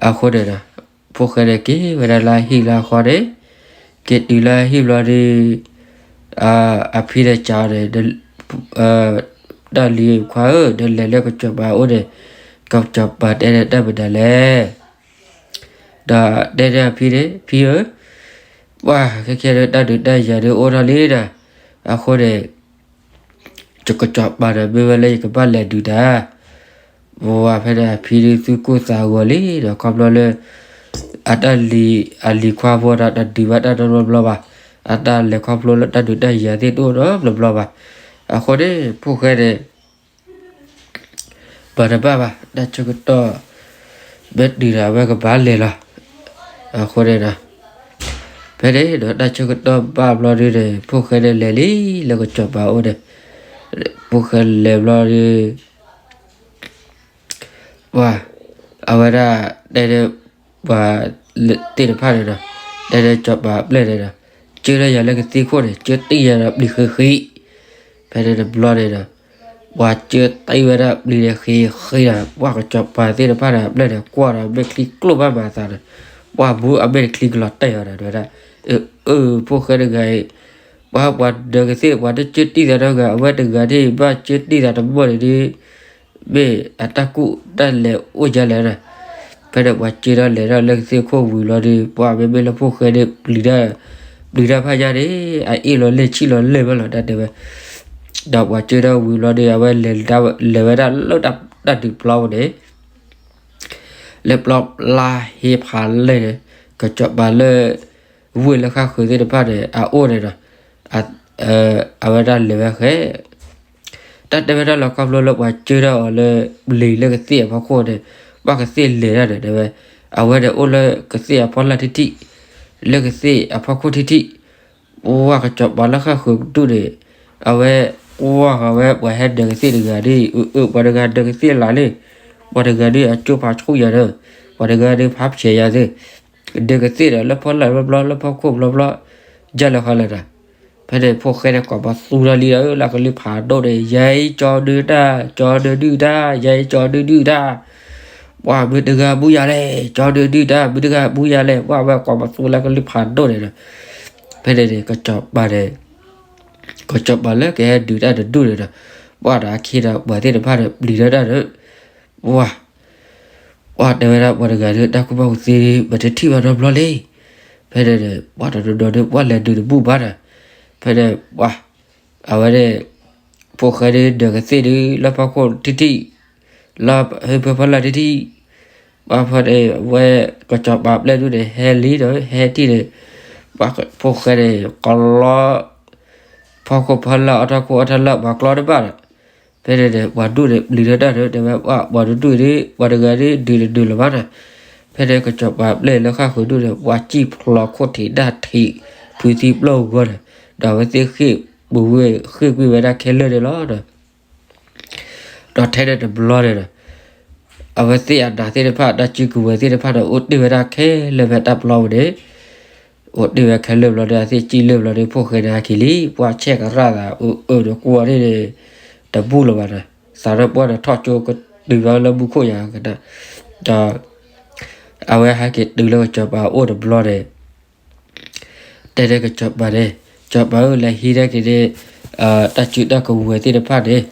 အဃိန့ၣ်ဒီး ဖိၣ်ဃဲန့ၣ်က့ၤဝဲဒၣ်လၢဟံၣ်လၢဃီန့ၣ်, က့ၤတုၤလၢဟံၣ်ဘျီဒီး အဖံန့ၣ်စံးအီၤန့ၣ်, တၢ်လံၤခွါဧၢ, နလဲၤလၢကစီၤပၤအိၣ်န့ၣ်, ကစီၤပၤတဲန့ၣ်တၢ်မနုၤလဲၣ်. ဒီးတဲန့ၢ်အဖံန့ၣ်, ဖံဧၢ, ပှၢ်ခဲခဲဒ်တၢ်ဒုးတၢ်ယၤဒ်အိၣ်ထီၣ်လံဒီး, အဃိန့ၣ် ယကစီၤပၤဒီး မ့ၢ်ဝဲလၢယကဘၣ်လဲၤဒုးတၢ်, ပှၢ်ဖဲန့ၣ်အဖံဒ်သူၣ်ကိၢ်သးဂီၤလံဒီး ခီဖျိလၢ အတၢ်လံၤအလံၤခွါဖိဒီး တဒုးဘၣ်တၢ်နီတဘျီဘျီဘၣ်, အတၢ်လဲၤခီဖျိလၢတၢ်ဒုးတၢ်ယၤသ့ၣ်တအိၣ်နီတဘျီဘျီဘၣ်. အဃိန့ၣ် ဖိၣ်ဃဲန့ၣ် မၤတဘၣ်ဘၣ်, တၢ်ဆၢကတီၢ် မ့ၢ်တုၤဒီးအဝဲကဘၣ်လဲၤလီၤ. အဃိန့ၣ်ဒီး ဖဲန့ၣ်ဒီးတၢ်ဆၢကတီၢ်ဘၣ်ဘျီဒုန့ၣ် ဖိၣ်ဃဲန့ၣ်လဲၤလံလၢကစီၤပၤအိၣ်န့ၣ်, ဖိၣ်ဃဲလဲၤဘျီဒု ပှၤ အဝဲဒၣ်တဲန့ၢ်ပှၤသ့ၣ်တဖၣ်န့ၣ်ဒီး တဲန့ၢ်စီၤပၤအပျဲၢ်န့ၣ်ဒီး ကၢထီၣ်ယၤလၢကသ့ၣ်ခိၣ်န့ၣ် ကၢတံၢ်ယၤဒီးပျံၤဃ့ဃ့, ဖဲန့ၣ်တဘျီန့ၣ်ဒီး ပှၤကၢတံၢ်ဝဲဒၣ်ပျံၤန့ၣ်ဃ့ဃ့ဒီး ပှၤကစီၤပၤသ့ၣ်တဖၣ်န့ၣ် အပျဲၢ်န့ၣ် ကွၢ်ဒီးမဲာ်ချံကျိၣ်ဘၣ်မၤအသးန့ၣ်, ပှၤမူအမဲာ်ချံကလီၤတဲာ်အီၤဒီး တဲဝဲဒၣ် အၢ ဖိၣ်ဃဲတဂၤအံၤ ပှၤပှၤဒၢးကသ့ၣ် ပှၤတကၢတံၢ်သးတဂၤ အဝဲတဂၤဒ်အံၤ ဘၣ်ကၢတံၢ်သးတမီၢ်န့ၣ်ဒီး မ့ၢ်အတၢ်ကူၣ်တၢ်လဲၤအိၣ်ဒ်လဲၣ်န့ၣ်, ဖဲန့ၣ်ပှၤကၢထီၣ်လဲၤထီၣ်လၢကသ့ၣ်ခိၣ်ဝံၤလီၤဒီး ပှၤမ့မ့ၢ်လၢဖိၣ်ဃဲန့ၣ် ပျံၤတၢ်ဖးညါန့ၣ် အအ့ၣ်လီၤလဲၢ်ဆံၣ်လီၤလဲၢ်ဘၣ်လီၤ တၢ်တဲဝဲ, ဒီးပှၤကၢထီၣ်ဝံၤလီၤဒီး အဝဲလဲၤဝဲဒၣ်လၢတၢ်ဒုးပျီပူၤန့ၣ် လၢပျီပျါဟ့ဖးလဲၢ်န့ၣ် ကစီၤပၤလၢ ဝ့ၢ်လၢဃၣ်ဃုာ်သ့ၣ်တဖၣ်န့ၣ် အအိၣ်န့ၣ်ဒီး အဝဲဒၣ်လဲၤဝဲဃဲ တၢ်တဲဝဲဒၣ်လီၤခီဖျိလၢပှၤကၢထီၣ်အီၤလၢ ပျံၤလၢကသ့ၣ်အဖီခိၣ်န့ၣ် ဘၣ်ကသ့ၣ်လဲၤဒၣ်န့ၣ် တဲဝဲ အဝဲန့ၣ်အိၣ်လၢကသ့ၣ်အဖီလာ်ထံထံၣ် လၢကသ့ၣ်အဖီခိၣ်ထံထံၣ် ပှၤကစီၤပၤလၢဃၣ်ဃုာ်ကဒူၣ်န့ၣ် အဝဲ ကွၢ်ဃီၤဝဲပှၤဟဲဒၢးကသ့ၣ်တဂၤန့ၣ် အၢ ပှၤတဂၤဒၢးကသ့ၣ်လၢ်လံ, ပှၤတဂၤန့ၣ် အကၠိဖးဆူၣ်ယၤဒီး ပှၤတဂၤန့ၣ်ဖးဖျဲးယၤသ့ၣ်, ဒၢးကသ့ၣ်ဒီးလၢဖီလာ်ဘျီဘျီ လၢဖီခိၣ်ဘျီဘျီ ယဲၢ်လၢဃီလဲၣ်ဒီး ဖဲန့ၣ်ဖိၣ်ဃဲန့ၣ် ကိးပသူထီၣ်လံဒီး လၢကလုၢ်ဖးဒိၣ်န့ၣ် ယဲအံၤကၠီဒုးတၢ် ကၠီဒုးဒုးတၢ် ယဲအံၤကၠီဒုးဒုးတၢ် ပှၤမုၢ်တဂၤမူယၤလဲၣ် ကၠီဒုးဒုးတၢ် မုၢ်တဂၤမူယၤလဲၣ် ပှၤဝဲကိးပသူလၢကလုၢ်ဖးဒိၣ်န့ၣ်ဒီး ဖဲန့ၣ်န့ၣ် ကစီၤပၤန့ၣ် ကစီၤပၤလၢကဟဲဒုးတၢ်တဒူၣ်န့ၣ်ဒီး ပှၤဒီးအခ့ဒီးပှၤသ့ၣ်တဖၣ်န့ၣ် ပျံၤဒီးတၢ်ဒီး ပှၤ ပှၤတဲဝဲဒၣ်ပှၤတဂၤဒီး တၢ်ကူၣ်ဘၣ်ကူၣ်သ့ ပတထံၣ်ဘၣ်နီတဘျီလံ. ဖဲန့ၣ်န့ၣ် ပှၤတနီၤနီၤဒီး ပှၤလဲၤဒုးတဘူၣ်ဘၣ်ဒီး ဖဲန့ၣ် ပှၤ အဝဲန့ၣ် ဖိၣ်ဃဲဒုးဒၢးကသ့ၣ်ဒုး လၢဖီခိၣ်ထံထံၣ်, လၢဟၢဖၢဖီလာ်ထံထံၣ်, ပှၤဖဲန့ၣ် အဝဲကစီၤပၤပျဲၢ်ဒုးန့ၣ် ဟဲလံဒီး ဟဲထံၣ်န့ၣ်, ပှၤဖိၣ်ဃဲန့ၣ် ကလီ ဖီခိၣ်ဖီလာ် အီၣ်ထီၣ်ခိၣ်အီၣ်ထီၣ်လၢ ပှၤကျီတဘၣ်ဒီး, ဖဲန့ၣ်န့ၣ် ပှၤဒူၣ်န့ၣ် ပျံၤထီၣ်တၢ်ဒီး တဲဝဲ ပှၤဒူၣ်ဒုး ပှၤတဂၤဒုး ဒုးတဒုးလၢၤဘၣ်န့ၣ်, ဖဲန့ၣ်ကစီၤပၤပျဲၢ်လၢဃၣ်ဃုာ်ဒူၣ်န့ၣ် ပှၤစံၣ်ဖျိးခိၣ်ထံးဒၣ်ထံး ဖုသံပျိၢ်ဂီၢ်န့ၣ်, ဒီးအဝဲသ့ၣ်ဃ့ၢ်ပူၤဝ့ၢ် ဃ့ၢ်ကွံာ်ဝဲဒၣ်ခဲလၢာ်န့ၣ်လီၤ. ဒီးထဲန့ၣ်တဘျီန့ၣ်ဒီး အဝဲသ့ၣ်အနးသ့ၣ်တဖၣ် တၢ်စုကဝဲၤသ့ၣ်တဖၣ်ဒီး အိၣ်တ့ၢ်ဝဲဒၣ်ခဲလၢာ်ဖဲတၢ်ပျီပူၤန့ၣ်, အိၣ်တ့ၢ်ဝဲခဲလၢာ်ဘျီဒီး အသ့ၣ်စံၣ်လၢာ်ဘျီဒီး ဖိၣ်ဃဲန့ၣ်ဟဲက့ၤလံ ပှၤဆဲးကရၣ်သး အၢ အၢ ဒီးကွၢ်န့ၣ်န့ၣ် တဘူၣ်လၢၤဘၣ်န့ၣ်, သးထီၣ်ပှၢ်ဒီးထီၣ်ကၠိကတုၤဘၣ်လၢမူခိၣ်ယၤကနၣ်, ဒီး အဝဲဟဲက့ၤတုၤလၢကစီၤပၤအိၣ်တဘျီန့ၣ် တဲန့ၣ်ကစီၤပၤန့ၣ်, စီၤပၤဧၢ လဲၤဟံးန့ၢ်က့ၤန့ၣ် တၢ်စုတၢ်ကဝဲၤသ့ၣ်တဖၣ်န့ၣ်,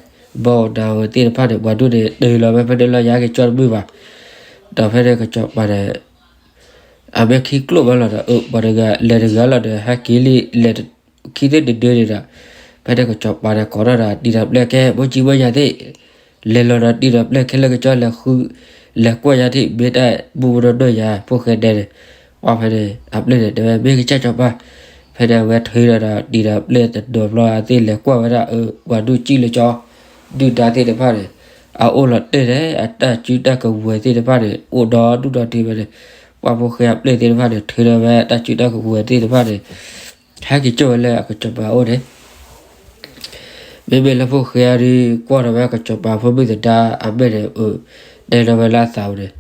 ဘီဧိၤနၤဧိၤသ့ၣ်တဖၣ်န့ၣ် ပှၤဒူၣ်န့ၣ် တုၤလီၤဝဲဖဲန့ၣ်လီၤ ယဟဲက့ၤကၠီတမုာ်ဘၣ်. ဒီးဖဲန့ၣ်ကစီၤပၤန့ၣ် အမ့ၢ်ခံကျိာ်ဘၣ်လီၤဒီး အၢ ပှၤတဂၤလဲၤတဂၤလီၤဒီး ဟဲက့ၤလံ လဲၤခံသ့ၣ်တဒၢန့ၣ်ဒီး, ဖဲန့ၣ်ကစီၤပၤန့ၣ် ကိးထီၣ်ဒီးတံၤဒီးပျဲၢ်ခဲ မိၢ်ကၠံမိၢ်ယၤသ့ၣ် လဲၤလီၤဒီးတံၤဒီးပျဲၢ်ခဲလၢာ်ကစီၤလဲၤဃု, လဲၤကွၢ်ယၤထံၣ် မ့ၢ်တၢ်ဘူၣ်ဘူၣ်နီၢ်နီၢ်ယၤ ဖိၣ်ဃဲဒဲန့ၣ်, ပှၤဖဲန့ၣ် အပျဲၢ်န့ၣ် တဲဝဲ မ့ၢ်ကစၢ်စီၤပၤ, ဖဲန့ၣ်အဝဲထုးဒီးတံၤဒီးပျဲၢ်တဒိးဘျီ အသ့ၣ်လဲၤကွၢ်ဝဲဒၣ် အၢ ပှၤဒူၣ်စံၣ်လၢကၠီ ဒုၣ်ဒါသ့ၣ်တဖၣ်န့ၣ် အအိၣ်လီၤတဲာ်န့ၣ် အတၢ်စုတၢ်ကဝဲၤသ့ၣ်တဖၣ်န့ၣ် အိၣ်ဒီဒူၣ်ဒီထံးဝဲန့ၣ်, ပှၤဖိၣ်ဃဲအပျဲၢ်သ့ၣ်တဖၣ်န့ၣ် ထုးဒီးဝဲတၢ်စုတၢ်ကဝဲၤသ့ၣ်တဖၣ်န့ၣ် ဟဲက့ၤကၠီဝဲလၢအကစီၤပၤအိၣ်န့ၣ် မ့မ့ၢ်လၢဖိၣ်ဃဲအံၤဒုး ကွၢ်ဒီးဝဲကစီၤပၤဖိမုၣ်သဒါအမဲာ်န့ၣ် အၢ တဲဒီးဝဲလၢအသးပူၤန့ၣ်,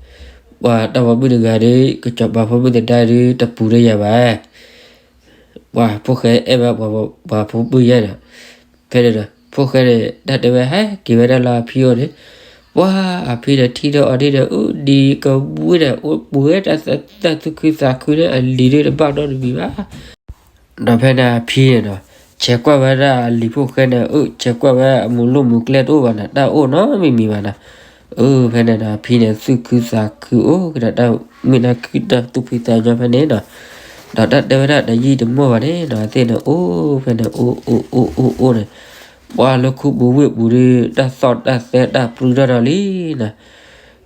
ပှၤတၢ်ပိာ်မုၣ်တဂၤဒုး ကစီၤပၤဖိမုၣ်သဒါဒုး တပူၤဒီးယၤဘၣ်. ပှၤဖိၣ်ဃဲအဲၣ်ဘၣ်ပှၤဖိမုၣ်ယဲၢ်ဒီး, ဖဲန့ၣ်ဒီး ဖိၣ်ဃဲန့ၣ် တၢ်တဲဝဲဟဲက့ၤဝဲဒၣ်လၢအဖံအိၣ်န့ၣ်, ပှၤအဖံန့ၣ်ထံၣ်ဒီးအီၤဒ်န့ၣ် အၢ ဒ်ကဝံၤန့ၣ် အိၣ်ပှဲၤတၢ်သူၣ်ခုသးခုန့ၣ် အလံၤဒုးတဘၣ်နီတမံၤဘၣ်. ဒီးဖဲန့ၣ်အဖံန့ၣ်ဒီး ဆဲးကွၢ်ဝဲဒၣ်အလံၤဖိၣ်ဃဲန့ၣ် အၢ ဆဲးကွၢ်ဝဲအမူၤလိၣ်မူၤကျဲတအိၣ်ဘၣ်န့ၣ် တၢ်အိၣ်နီတမံၤမံၤဘၣ်န့ၣ်, အၢ ဖဲန့ၣ်ဒီးအဖံန့ၣ် သူၣ်ခုသးခုအိၣ်ကဒီးတၢ်မုာ်တၢ်ခုၣ်တၢ်သူၣ်ဖှံသးညီဖဲန့ၣ်ဒီး, ဒီးတၢ်တဲဝဲဒၣ်တယံာ်တမီၢ်ဘၣ်န့ၣ်ဒီး အသ့ၣ်န့ၣ်အိၣ်ဖဲန့ၣ် အိၣ်အိၣ်အိၣ်အိၣ်အိၣ်န့ၣ်, ပှၤလၢခူပူၤဝ့ၢ်ပူၤဒုး တၢ်သီၣ်တၢ်သဲတၢ်ပျုၢ်ထီၣ်ဒီးလံန့ၣ်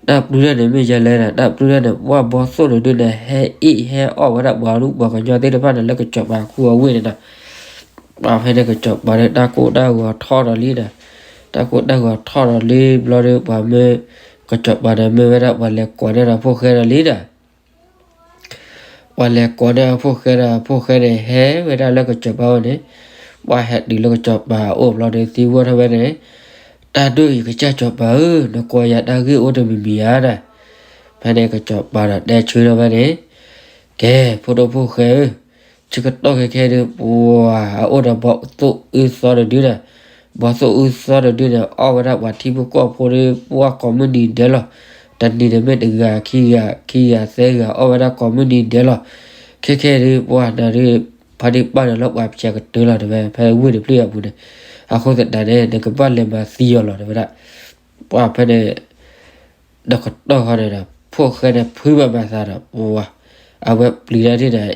တၢ်ပျုၢ်ထီၣ်န့ၣ်မ့ၢ်ယဲလဲၣ်န့ၣ် တၢ်ပျုၢ်ထီၣ်န့ၣ် ပှၤဘီသိၣ်န့ၣ်ဒုးန့ၣ် ဟဲအ့ၣ်ဟဲအီၣ်ဝဲဒၣ်ပှၤဒူပှၤကညီသ့ၣ်တဖၣ်န့ၣ် လၢကစီၤပၤခူအဝ့ၢ်န့ၣ်ဒီး, ပှၤဖဲန့ၣ်ကစီၤပၤန့ၣ် တၢ်ကိၢ်တၢ်ဂီၤထီၣ်ဒီးလံဒီး, တၢ်ကိၢ်တၢ်ဂီၤထီၣ်ဒီးလံဘျီဒီး ပှၤမၢ ကစီၤပၤန့ၣ် မၢဝဲဒၣ်ပှၤလဲၤကိးန့ၢ်ဒီးဖိၣ်ဃဲဒီးလံဒီး ပှၤလဲၤကိးန့ၢ်အဖိၣ်ဃဲဒီး ဖိၣ်ဃဲန့ၣ် ဟဲဝဲဒၣ်လၢကစီၤပၤအိၣ်န့ၣ်, ပှၤဟဲတုၤလၢကစီၤပၤအအိၣ်ဘျီဒီး သံကွၢ်ထီၣ်ဝဲန့ၣ်, တၢ်ဒိၣ်အံၤကစၢ်စီၤပၤဧၢ, နကိးယၤတၢ်ဂ့ၢ်အိၣ်တမံၤမံၤဧါဒီး, ဖဲန့ၣ်ကစီၤပၤဒီးတဲဆၢထၢၣ်ဝဲန့ၣ်, ကဲ ဖိဒိၣ်ဖိၣ်ဃဲဧၢ, ဆၢကတီၢ်ခဲခဲဒုး ပှၤအအိၣ်ဒီးဘီသိၣ်အုၣ်သီတဒုဒီး, ဘီသိၣ်အုၣ်သီတဒုန့ၣ် အီၣ်ဝဲဒၣ်ပှၤထံဖိကီၢ်ဖိဒီး ပှၤကိးမုၢ်နံၤဒဲးလီၤ. တနံၤန့ၣ်မ့ၢ်တဂၤခံဂၤ ခံဂၤသၢဂၤ အီၣ်ဝဲဒၣ်ကိးမုၢ်နံၤဒဲးလီၤ. ခဲခဲဒုး ပှၤနၤဒုး ဖါတံၢ်ပာ်န့ၣ်လၢပှၤဖျဲးကတၢၢ်လီၤ တဲဝဲ ဖဲဝ့ၢ်တဖျၢၣ်အပူၤန့ၣ်, အဃိသတးန့ၣ် နကဘၣ်လဲၤမၤသံအီၤလီၤ တဲဝဲဒၣ်. ပှၤဖဲန့ၣ် ဒီးကတီၢ်ဃီန့ၣ်ဒီး ဖိၣ်ဃဲန့ၣ် ဖုးဘၣ်မၤသးဒီး ပှၤ အဝဲပျံၤတၢ်ဒ်န့ၣ်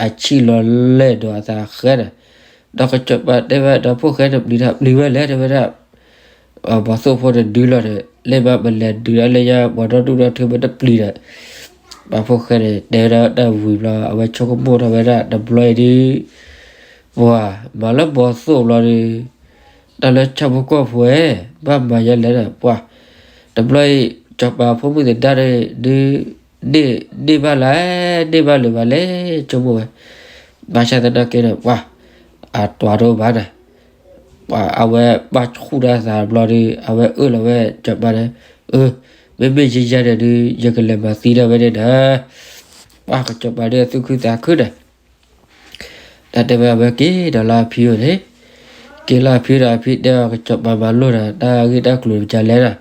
အဆံၣ်လီၤလဲၢ်ဒီးအသးဃဲန့ၣ်, ဒီးကစီၤပၤတဲဝဲဒီး ဖိၣ်ဃဲန့ၣ်ပျံၤတၢ် ပျံၤဝဲလဲၣ် တဲဝဲဒၣ်. ဘီသိၣ်ဖိန့ၣ်ဒုလီၤန့ၣ် လၢမ့ၢ်ပလဲၤဒုးဒၣ်လၢညါ ပှၤဒီဒူၣ်ဒီထၢမ့ၢ်တပျံၤဒီး, ပှၤဖိၣ်ဃဲန့ၣ် တဲဝဲဒၣ်တၢ်ဝံၤဘျီ အဝဲဆိကမိၣ်ထီၣ်ဝဲဒၣ်တဘျီအံၤဒုး ပှၤ မၤလၢဘီသိၣ်ဘျီဒီး တၢ်လၢဆၣ်ဖိကီၢ်ဖိဧၢ ဘၣ်မၤယဲလဲၣ်ဒီး ပှၤ တဘျီအံၤ စီၤပၤဖိမုၣ်သဒါန့ၣ်ဒုး န့ၢ် န့ၢ်ဘၣ်လဲၣ် န့ၢ်ဘၣ်လၢၤဘၣ်လဲၣ် ဆိကမိၣ်ဝဲ, ဘၣ်ဆၣ်သနာ်က့န့ၣ် ပှၤ အတွၤတအိၣ်ဘၣ်န့ၣ်, ပှၤအဝဲဘၣ်ဆူၣ်တၢ်သးဘျီဒီး အဝဲအၢၣ်လီၤဝဲစီၤပၤန့ၣ်, အၢ မ့မ့ၢ်ယဲယဲန့ၣ်ဒုး ယကလဲၤမၤသံဒၣ်ဝဲန့ၣ်ဒီး, ပှၤကစီၤပၤဒုးသူၣ်ခုသးခုန့ၣ် တၢ်တဲဝဲအဝဲက့ၤဒီးလၢအဖံအိၣ်န့ၣ်, က့ၤလၢအဖံဒီးအဖံတဲအီၤ ကစီၤပၤမၤလိာ်ဒီး တၢ်ဂ့ၢ်တၢ်ကျိၤတကလဲၣ်ဒီး,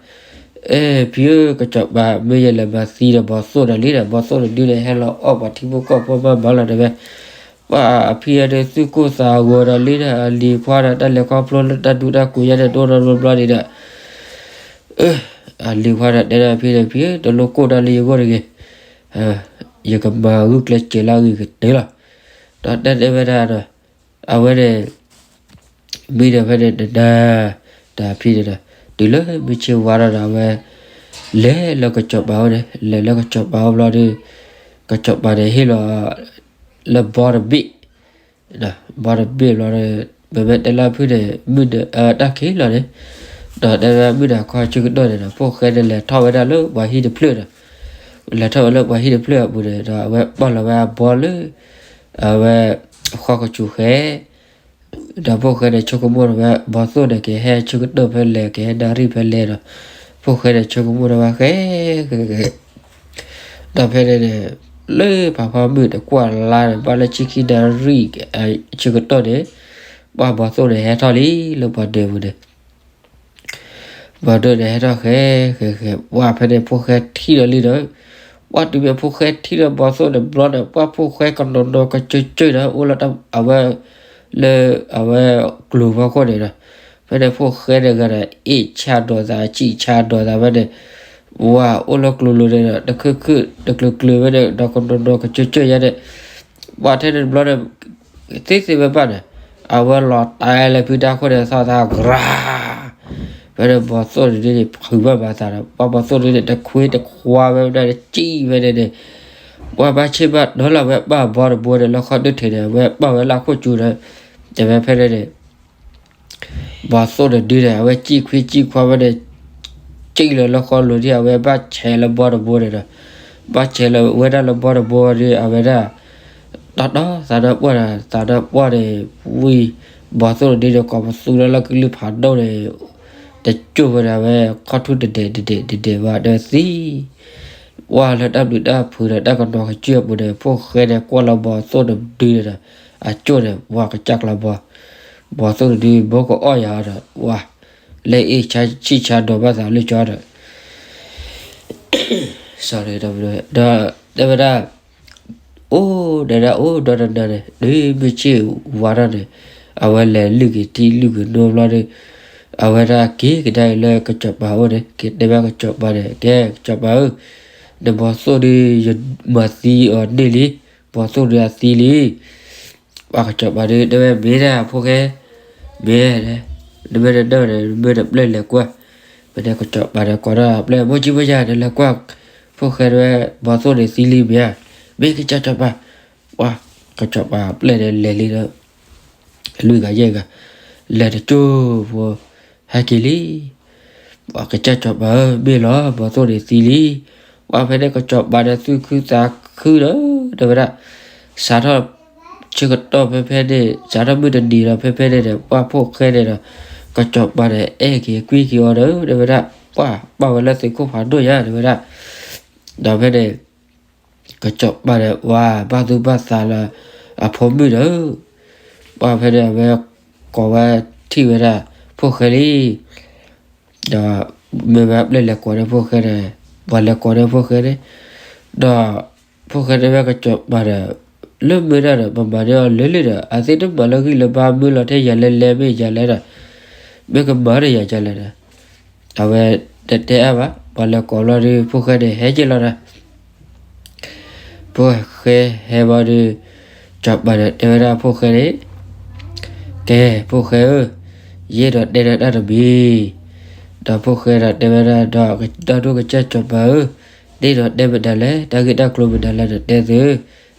အဲ ဖံဧၢ ကစီၤပၤမ့ၢ်ယလဲၤမၤသံဒီးဘီသိၣ်ဒီးလံဒီး ဘီသိၣ်န့ၣ်ဒုးန့ၣ် ဟဲလီၤအီၣ်ပှၤထံဖိကီၢ်ဖိမးမးလီၤတဲဝဲ, ပှၤအဖံအဒုးသူၣ်ကိၢ်သးဂီၤဒီးလံဒီး အလံၤခွါဒီးတၢ်လဲၤခီဖျိလၢတၢ်ဒူတၢ်ကိးယါန့ၣ် တအိၣ်နီတဘျီဘျီန့ၣ်ဒီး အလံၤခွါဒီးတဲဒီးဖံန့ၣ် ဖံဧၢ တလိၣ်ကိၢ်တၢ်လၢယဂီၢ်တဂ့ၤ, ယကမၤဂုာ်ကျဲးစၢးလၢအဂ့ၤကတၢၢ်လီၤ. ဒီးတၢ်တဲဝဲဒၣ်ဒီး အဝဲန့ၣ် မံဒီးဖဲန့ၣ်တနၤ ဒီးဖဲန့ၣ်ဒီး တုၤလၢမုၢ်ဆ့ၣ်ဝါထီၣ်ဒီး အဝဲလဲၤလၢကစီၤပၤအိၣ်န့ၣ်, လဲၤလၢကစီၤပၤအိၣ်ဘျီဒီး ကစီၤပၤန့ၣ်ဟ့ၣ်လီၤ လၢဘီတဘ့ၣ်, ဘီတဘ့ၣ်ဘျီဒီး ပမ့ၢ်တဲလၢဖုၣ်န့ၣ် မုၢ်ဒီး တၢ်ခံးလီၤန့ၣ်, ဒီးတဲဝဲမုၢ်ဒီးခီဆၢကတီၢ်န့ၣ်ဒီး ဖိၣ်ဃဲန့ၣ်လဲၤထီၣ်ဝဲဒၣ်လၢပှၤဟံၣ်တဖျၢၣ်ဒီး လဲၤထီၣ်ဝဲလၢပှၤဟံၣ်တဖျၢၣ်အပူၤန့ၣ်ဒီး အဝဲပာ်လီၤဝဲအဘီလၢ အဝဲ ဃီကစူၤဃဲ ဒီးဖိၣ်ဃဲန့ၣ် ဆိကမိၣ်ဝဲ ဘီသိၣ်န့ၣ် ကဟဲဆၢကတီၢ်ဖဲလဲၣ် ကဟဲနၣ်ရံၣ်ဖဲလဲၣ်ဒီး ဖိၣ်ဃဲန့ၣ် ဆိကမိၣ်ဝဲဃဲဃဲဃဲ ဒီးဖဲန့ၣ်န့ၣ် လၢဖးဖီမုၢ်တကွၢ်လါန့ၣ် ဘၣ်လၢဆံခံနၣ်ရံၣ် ဆၢကတီၢ်န့ၣ် ပှၤဘီသိၣ်န့ၣ် ဟဲထီၣ်လံလၢပှၤဒၢးပူၤန့ၣ် ဘီသိၣ်န့ၣ် ဟဲထီၣ်ဃဲဃဲဃဲ ပှၤဖဲန့ၣ်ဖိၣ်ဃဲထံၣ်ဒီးလံဒီး ပှၤတုၤမ့ၢ်ဖိၣ်ဃဲထံၣ်ဒီးဘီသိၣ်န့ၣ်ဘျီန့ၣ် ပှၤဖိၣ်ဃဲကနီၤနီၤကစၢၢ်ကၠၢၢ်ဒီး အိၣ်လၢအဝဲ လၢအဝဲကျိၤဖီခိၣ်န့ၣ်ဒီး ဖဲန့ၣ်ဖိၣ်ဃဲန့ၣ်ဂၤဒီး အ့ၣ်ဆါဒိးသး စံၣ်ဆါဒိးသးဖဲန့ၣ် ပှၤအိၣ်လၢကျိၤလိၤန့ၣ်ဒီး တခုခုတကျၢၤကျၢၤဖဲန့ၣ် ဒီးကနီၤနီၤကစၢၢ်ကၠၢၢ်ယါန့ၣ် ပှၤထဲန့ၣ်တဘျီန့ၣ် သ့သ့ဝဲဘၣ်န့ၣ် အဝဲလီၤတဲာ်လၢဖုတၢ်ခိၣ်န့ၣ် သီၣ်သးကြၤ ဖဲန့ၣ်ဘီသိၣ်န့ၣ်ဒ်န့ၣ် ဖုးဘၣ်မၤသးဒီး ပှၤဘီသိၣ်ဒ်န့ၣ် တခွ့တခွါဝဲဒၣ် စံၣ်ဖဲန့ၣ်န့ၣ် ပှၤဘၣ်ဆ့ၣ်ဘၣ်နီၤလၢအဝဲပာ်ဘီတဘိန့ၣ် လၢဃီဒုးထံးန့ၣ် အဝဲပာ်ဝဲလၢခိၣ်ကၠူဒီး တဲဝဲဖဲန့ၣ်န့ၣ် ဘီသိၣ်န့ၣ်ဒုးန့ၣ် အဝဲစံၣ်ခွံစံၣ်ခွါဝဲန့ၣ် စံၣ်လၢလၢဃီလိၤဒ် အဝဲဘၣ်ဆဲးလၢဘီတဘိန့ၣ်ဒီး ဘၣ်ဆဲးလၢဝဲဒၣ်လၢဘီတဘိဒ် အဝဲဒၣ် တီတီသးဒီးပှၢ်ဒီး သးဒီးပှၢ်န့ၣ် ဝံၤ ဘီသိၣ်န့ၣ်ဒုးန့ၣ် ကိးပသူလၢလၢကလုၢ်ဖးဒိၣ်န့ၣ် တကၠိၢ်ဝဲဒၣ်ဝဲ ခီၣ်ထူၣ်တဒဲးတဒဲးတဒဲးဘၣ်ဒီးသံ ပှၢ်လၢတၢ်ဘျုးတၢ်ဖှိၣ်ဒီးတၢ်ကနီၤကစၢၢ်အပူၤန့ၣ် ဖိၣ်ဃဲန့ၣ်ကွၢ်လီၤဘီသိၣ်န့ၣ်ဒုးန့ၣ်ဒီး အကၠိၢ်န့ၣ် ပှၤကစၢ်ကျါဘီ ဘီသိၣ်န့ၣ်ဒုး ဘိကအီၣ်ယၤဒီး ပှၤ လဲၤအ့ၣ်ဆါဆံၣ်ဆါဒိးဘၣ်သးလၢကၠီဒီး ဒီးတဲဝဲဒၣ် အိၣ်ဒီးဒၣ်အိၣ်ဒီးတနၤန့ၣ် တုၤမုၢ်ဆ့ၣ်ဝါထီၣ်န့ၣ် အဝဲလဲၤလုၢ်က့ၤထံလုၢ်က့ၤနိဘျီဒီး အဝဲဒၣ်က့ၤကဒါအံၤလၢကစီၤပၤအိၣ်န့ၣ် က့ၤတဲဘၣ်ကစီၤပၤန့ၣ် ကဲကစီၤပၤဧၢ, နဘီသိၣ်ဒီး ယမၤသံအီၤန့ၢ်လံ, ဘီသိၣ်ဒီးအသံလံ ပှၤကစီၤပၤဒုးတဲဝဲ မ့ၢ်ဒၣ်ဖိၣ်ဃဲ, မ့ၢ်, နမ့ၢ်တနၢ်န့ၣ် နမ့ၢ်တပျဲၢ်လဲၤကွၢ်, ဖဲန့ၣ်ကစီၤပၤဒီးကိးဒၣ်ပျဲၢ် မိၢ်ကံမိၢ်ယၤန့ၣ် လဲၤကွၢ်, ဖိၣ်ဃဲတဲဝဲ ဘီသိၣ်န့ၣ်သံလံမ့ၢ်ဧါ, မ့ၢ်ကစၢ်စီၤပၤ, ပှၤကစီၤပၤပျဲၢ်န့ၣ်လဲၤလံဒီး လွံၢ်ဂၤယဲၢ်ဂၤ, လဲၤတကၠိၢ်ဖိ, ဟဲက့ၤလံ ပှၤကစၢ်စီၤပၤဧၢ မ့ၢ်လီၤ ဘီသိၣ်န့ၣ်သံလံ, ပှၤဖဲန့ၣ်ကစီၤပၤန့ၣ်သူၣ်ခုသးခုဒီး တဲဝဲဒၣ်, စးထီၣ်ဆၢကတီၢ်ဖဲဖဲန့ၣ် စးထီၣ်မုၢ်တနံၤဒီးဖဲဖဲန့ၣ်ဒီး ပှၤဖိၣ်ဃဲန့ၣ်ဒီး ကစီၤပၤန့ၣ် အဲၣ်က့ၤကွံက့ၤအီၤဒီး တဲဝဲဒၣ် ပှၤပာ်ဝဲလၢသုးခိၣ်ဖးဒိၣ်ညါ တဲဝဲဒၣ်, ဒီးဖဲန့ၣ် ကစီၤပၤန့ၣ် ပှၤဘၣ်သူၣ်ဘၣ်သးလၢ အဖိမုၣ်ဒီး ပှၤဖဲန့ၣ် အဝဲကိးဝဲထံၣ်ဝဲဒၣ် ဖိၣ်ဃဲလံ, ဒီးမ့ၢ်ဝဲပျဲၢ်လဲၤကိးန့ၢ်ဖိၣ်ဃဲန့ၣ်, ပှၤလဲၤကိးန့ၢ်ဖိၣ်ဃဲန့ၣ်, ဒီးဖိၣ်ဃဲတဲဝဲကစီၤပၤဒီး လၢမ့ၢ်ဒၣ်ဒီး ပမၤန့ၢ်အီၤလၢလံဒီး အသ့ၣ်တမၤလၢဂံၢ်လၢဘါ မ့ၢ်လီၤထဲယၤလဲၤလဲၤမ့ၢ်ယၤလဲၤဒီး မ့ၢ်ကမၤဒီးယၤယၤလဲၤဒီး အဝဲတတဲအါဘၣ်, ပှၤလဲၤကိးဘျီဒီး ဖိၣ်ဃဲန့ၣ်ဟဲက့ၤလီၤဒီး ဖိၣ်ဃဲဟဲဘျီဒီး စီၤပၤဒီးတဲဝဲဒၣ်ဖိၣ်ဃဲန့ၣ်, ကဲ ဖိၣ်ဃဲဧၢ, ယအဲၣ်ဒိးတဲနၤတၢ်တမံၤ, ဒီးဖိၣ်ဃဲဒီးတဲဝဲဒၣ် ဒီး ဒီဒိၣ်ကစၢ်စီၤပၤဧၢ, နအဲၣ်ဒိးတဲမတၤလဲၣ်, တၢ်ဂ့ၢ်တၢ်ကျိၤမတၤလဲၣ်ဒီးတဲသု,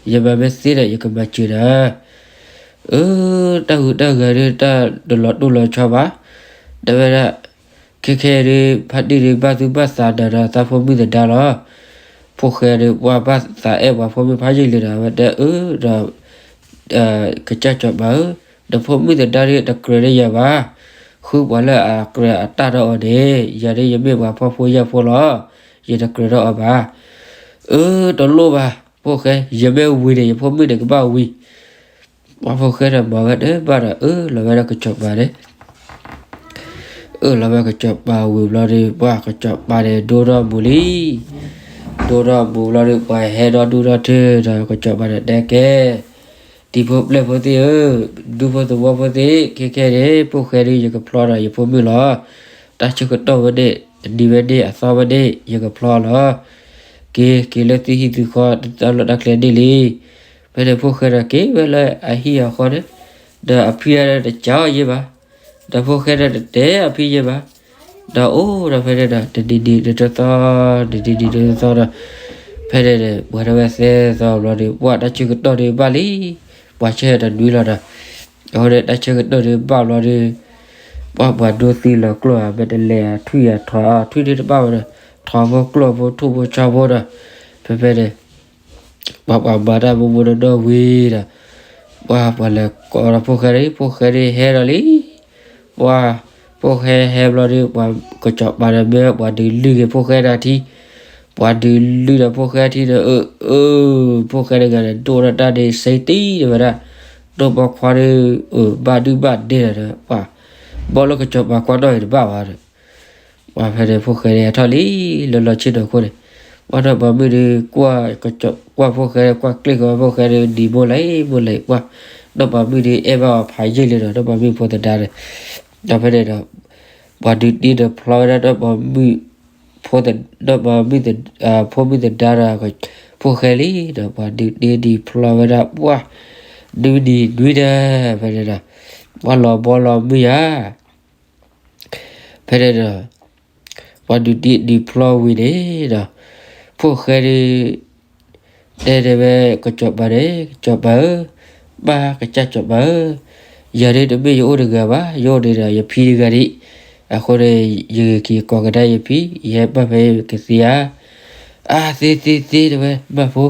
ယမၤမ့ၢ်သ့ဒီး ယကမၤစၢၤနၤ အၢ တၢ်ဟူးတၢ်ဂဲၤဒုး တၢ်တလီၤတိၢ်လီၤဆီဘၣ်, တဲဝဲဒၣ်, ခဲခဲဒုး ဖါတံၢ်ဒုး ဘၣ်သူၣ်ဘၣ်သးနၤဒီးသးဖိမုၣ်သဒါလီၤ, ဖိၣ်ဃဲဒုး ပှၤဘၣ်သးအဲၣ်ပှၤဖိမုၣ်ဖးယံာ်လံဒီး အဝဲတဲအၢ ဒီး ကစၢ်စီၤပၤဧၢ, နဖိမုၣ်သဒါဒုးတကြၢးဒီးယၤဘၣ်, ဃုပှၤလၢအကြၢးအတၢ်ဒီးအီၤန့ၣ် ယၤဒုးယမ့ၢ်ပှၤဖှီၣ်ဖိယာ်ဖိလီၤ, ယတကြၢးဒီးအီၤဘၣ်, အၢ တလိၣ်ဘၣ်, ဖိၣ်ဃဲ ယမ့ၢ်ဝံၤန့ၣ် ယဖိမုၣ်န့ၣ်ကဘၣ်ဝံၤ, ပှၤဖိၣ်ဃဲဒီးမၤဝဲတဘၣ်ဒီး အၢၣ်လီၤဝဲဒၣ်ကစီၤပၤန့ၣ်, အၢၣ်လီၤဝဲကစီၤပၤဝံၤဘျီဒီး ပှၤကစီၤပၤန့ၣ်ဒိၣ်ထီၣ်မူၤလံ, ဒိၣ်ထီၣ်မူၤဘျီဒီး ပှၤဟဲဒီဒူၣ်ထီၣ်ထၢဒီးကစီၤပၤန့ၣ်တဲကဲ တံၤဖိပျဲၢ်ဖိသ့ၣ်ဧၢ, ဒူဖိသဝီဖိသ့ၣ်, ခဲခဲန့ၣ် ဖိၣ်ဃဲဒုးယကဖျီဒီးယဖိမုၣ်လီၤ, တၢ်ဆၢကတီၢ်ဝဲန့ၣ် တနံၤဝဲန့ၣ်အသီဝဲန့ၣ် ယကဖျီလီၤ, က့ၤ က့ၤလၢသုဟံၣ်သုဃီ တၢ်လီၢ်တၢ်ကျဲန့ၣ်လံ, ဖဲန့ၣ်ဖိၣ်ဃဲဒီးက့ၤဝဲလၢအဟံၣ်အဃီန့ၣ်, ဒီးအဖံအံၤတစးအီၤယဲဘၣ်, ဒီးဖိၣ်ဃဲဒီးတတဲအဖံယဲၢ်ဘၣ်. ဒီးအိၣ်ဒီးဖဲန့ၣ်ဒီး တနံၤနံၤတသီသီ, တနံၤနံၤတသီသီဒီး ဖဲန့ၣ်န့ၣ် ပှၤတဲဝဲသၢသီဘျီဒီး ပှၤတၢ်ဆၢကတီၢ်ဒီးဘၣ်လံ, ပှၤဆၢတနွံလီၤဒီး အဃိန့ၣ် တၢ်ဆၢကတီၢ်ဒီးဘၣ်ဘျီဒီး ပှၤပှၤဒိသံလီၤကျိၣ်ဧါ မ့ၢ်တလဲၤအထွံၣ်အထီၣ် ထွံၣ်ဒုတဘၣ်ဝဲဒီး ထီဖိကျိၣ်ဖိထူၣ်ဖိဆီဖိဒီး ဖဲဖဲန့ၣ် ပှၤပှၤမၤတၢ်မိၢ်မိၢ်နီၢ်နီၢ်ဝံၤဒီး ပှၤပှၤလဲၤကိးဒီးဖိၣ်ဃဲန့ၣ် ဖိၣ်ဃဲန့ၣ်ဟဲဒီးလံ. ပှၤ ဖိၣ်ဃဲဟဲဘျီဒီး ပှၤကစီၤပၤဒီးမ့ၢ်ပှၤဒုးလုၢ်က့ၤဖိၣ်ဃဲနၤထံ, ပှၤဒုးလုၢ်ဒီးဖိၣ်ဃဲထံဒီး အၢ အၢ ဖိၣ်ဃဲတဂၤန့ၣ် ဒိၣ်ထီၣ်တၢ်န့ၣ် စ့တံၢ်ဒီးဝဲဒၣ် ဒိၣ်ပိာ်ခွါဒီး အၢ ဘၣ်ဒုၣ်ဘၣ်ဒဲဒီး ပှၤ ဘီလၢကစီၤပၤကွၢ်နီၣ်အံၤတဘၣ်ဘၣ်ဒီး ပှၤဖဲန့ၣ် ဖိၣ်ဃဲန့ၣ်ဟဲထီၣ်လံ လၢလီၢ်ဆ့ၣ်နီၤခိၣ်န့ၣ်, ပှၤနီၢ်ပၤမုၣ်ဒီး ကွၢ်ဖိၣ်ဃဲ ကွၢ်ကျ့ၣ်ဃီဖိၣ်ဃဲဒီး နံၤမိၢ်လဲၣ်မိၢ်လဲၣ် ပှၤ နီၢ်ပၤမုၣ်ဒီး အဲၣ်ဘၣ်အီၤဖးယံာ်လံဒီး နီၢ်ပၤမုၣ်ဖိသဒါန့ၣ်, ဒီးဖဲန့ၣ်ဒီး ပှၤဒုးတ့ဒီးဖျီဝဲဒၣ်နီၢ်ပၤမုၣ် ဖိသဒါ နီၢ်ပၤမုၣ် ဖိမုၣ်သဒါဒီး ဖိၣ်ဃဲလံဒီး ပှၤဒုးတ့ဒုးဖျီဝဲဒၣ် ပှၤ နွံနံၤနွံနၤ ဖဲန့ၣ်ဒီး ပှၤလီၤဘီလီၤမုၢ်ယါ ဖဲန့ၣ်ဒီး ပှၤဒုးတ့ဒုးဖျီဝံၤန့ၣ်ဒီး ဖိၣ်ဃဲဒီး တဲတဲဝဲကစီၤပၤန့ၣ် ကစီၤပၤဧၢ, ပၢ်ကစၢ်စီၤပၤဧၢ, ယၤဒ်တမ့ၢ်ယအိၣ်တဂၤဘၣ်, ယအိၣ်ဒီးယဖံတဂၤဒံး, အဃိန့ၣ် ယဂ့ၤက့ၤကိးကဒါယဖံ, ယဟဲပၢ်ဖဲကသ့ဧါ. အါ သ့သ့သ့ တဲဝဲ မၢ်ဖိ,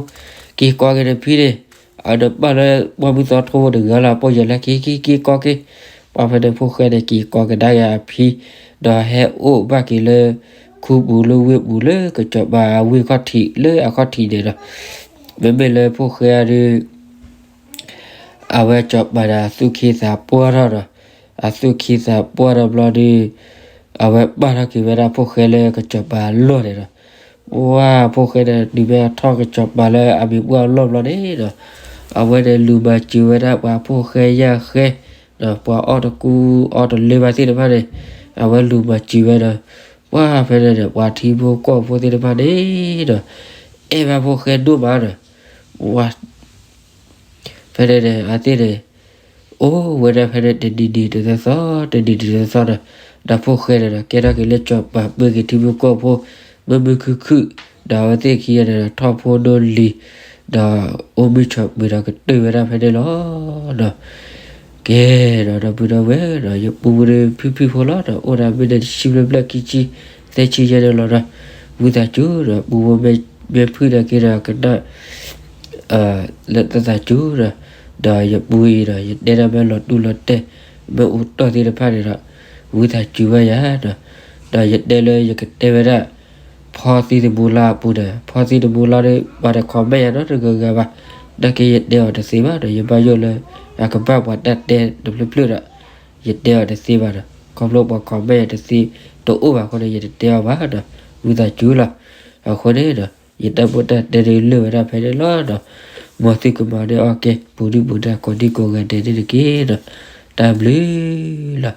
က့ၤကိးက့ၤနဖံန့ၣ်, အဒီးပၢ်လၢပှၢ်မုၢ်သီထိတဂၤလီၤ, ပိာ်ယဲလၢက့ၤက့ၤက့ၤကိးက့ၤ, ပှၤဖဲန့ၣ်ဖိၣ်ဃဲန့ၣ် က့ၤကိးကဒါက့ၤအဖံ, ဒီးဟဲအိၣ်ဘၣ်က့ၤလၢ ခူပူၤလၢဝ့ၢ်ပူၤလၢကစီၤပၤအဝ့ၢ်ခီၣ်ထံးလၢအခီၣ်ထံးန့ၣ်ဒီး, မ့မ့ၢ်လၢဖိၣ်ဃဲအံၤဒီး အဝဲစီၤပၤန့ၣ် အသူၣ်ခံသးပှၢ်ထီၣ်ဒီး, အသူၣ်ခံသးပှၢ်ထီၣ်ဘျီဒီး, အဝဲပာ်ထီၣ်က့ၤဝဲဒၣ်ဖိၣ်ဃဲလၢကစီၤပၤအလီၢ်န့ၣ်ဒီး, ပှၢ်ဖိၣ်ဃဲန့ၣ် တုၤမ့ၢ်အထီၣ်ကစီၤပၤလၢအမံၤပှၢ်အလီၢ်ဘျီန့ၣ်ဒီး, အဝဲန့ၣ်လူၤမၤစၢၤဝဲဒၣ်ပှၤဖိၣ်ဃဲယၢ်ဃဲ, ဒီးပှၤအီၣ်တကူအီတလၢဘၣ်သ့ၣ်တဖၣ်န့ၣ်, အဝဲလူၤမၤစၢၤဝဲဒီး, ပှၢ်ဖဲန့ၣ်ဒီး ပှၤထံဖိကီၢ်ဖိသ့ၣ်တဖၣ်န့ၣ်ဒီး, အဲၣ်ဘၣ်ဖိၣ်ဃဲဒိၣ်မးဒီး, ပှၢ် ဖဲန့ၣ်န့ၣ် အသ့ၣ်န့ၣ် အိၣ်ဝဲဒၣ်ဖဲန့ၣ် တနံၤနံၤတသီသီ, တနံၤနံၤတသီသီဒီး, ဒီးဖိၣ်ဃဲန့ၣ်ဒီး ကဲထီၣ်က့ၤလၢစီၤပၤ ပၢက့ၤထံဖိကီၢ်ဖိ မုာ်မုာ်ခုၣ်ခုၣ်, ဒီးအဝဲသ့ၣ်ခံဂၤန့ၣ်ဒီး ထီၣ်ဖိဒိၣ်လံၤ, ဒီးအိၣ်မုာ်ဆိးပၢၤဒီးကတၢၢ်ဝဲဒၣ်ဖဲန့ၣ်လီၤ. ကဲဒီး ဒီပုၢ်ဒီဝဲၢ်ဒီး ယပူဖိဒီးဖုၣ်ဖုၣ်ဖိလီၤဒီး အိၣ်ဒၣ်မ့ၢ်န့ၣ်တဆံဘျဲၣ်ဘျဲၣ်ခံဆံ သၢဆံယဲၢ်န့ၣ်လီၤဒီး, ဝံသးစူၤဒီး ပူဖိမ့ၢ်ဖုၣ်ဒီးက့ၤဒီးကနၣ် လၢတၢ်သးစူၤဒီး, ဒီးယပူအံၤဒီး ယတဲဒၣ်မ့ၢ်လီၤတူၢ်လီၤတဲာ် မ့ၢ်အိၣ်တီၢ်သ့ၣ်တဖၣ်န့ၣ်ဒီး, ဝံသးစူၤဘၣ်ယၤဒီး, ဒီးယတဲလၢယကတဲဝဲဒၣ် ဖီသံတမူလါအပူၤဒီး ဖီသံတမူလါဒီး ပှၤတ comment နီတဂၤဂၤဘၣ်, နာ်က့ယတဲအီၤတသ့ဘၣ်ဒီး ယဘၣ်ယိၣ်လၢ အကဘၣ်ပှၤတၢ်တဲတဖျၢၣ်ဖျၢၣ်ဒီး ယတဲအီၤတသ့ဘၣ်ဒီး ခီဖျိပှၤ comment တသ့ တအိၣ်ဘၣ်အဃိန့ၣ် ယတတဲအီၤဘၣ်ဒီး ဝံသးစူၤလီၤ. အဃိန့ၣ်ဒီး ယတၢ်ပိၢ်တၢ်တဲဒုးလၢာ်ဝဲဒၣ်ဖဲန့ၣ်လီၤဒီး မ်သုကမၤန့ၢ်အီၣ်ကဲ ပူၤဒုၣ်ပူၤဒါ ကိးဒံကိးဂၤဒဲးန့ၣ်တက့ၢ်ဒီး တၢ်ဘျုးလီၤ.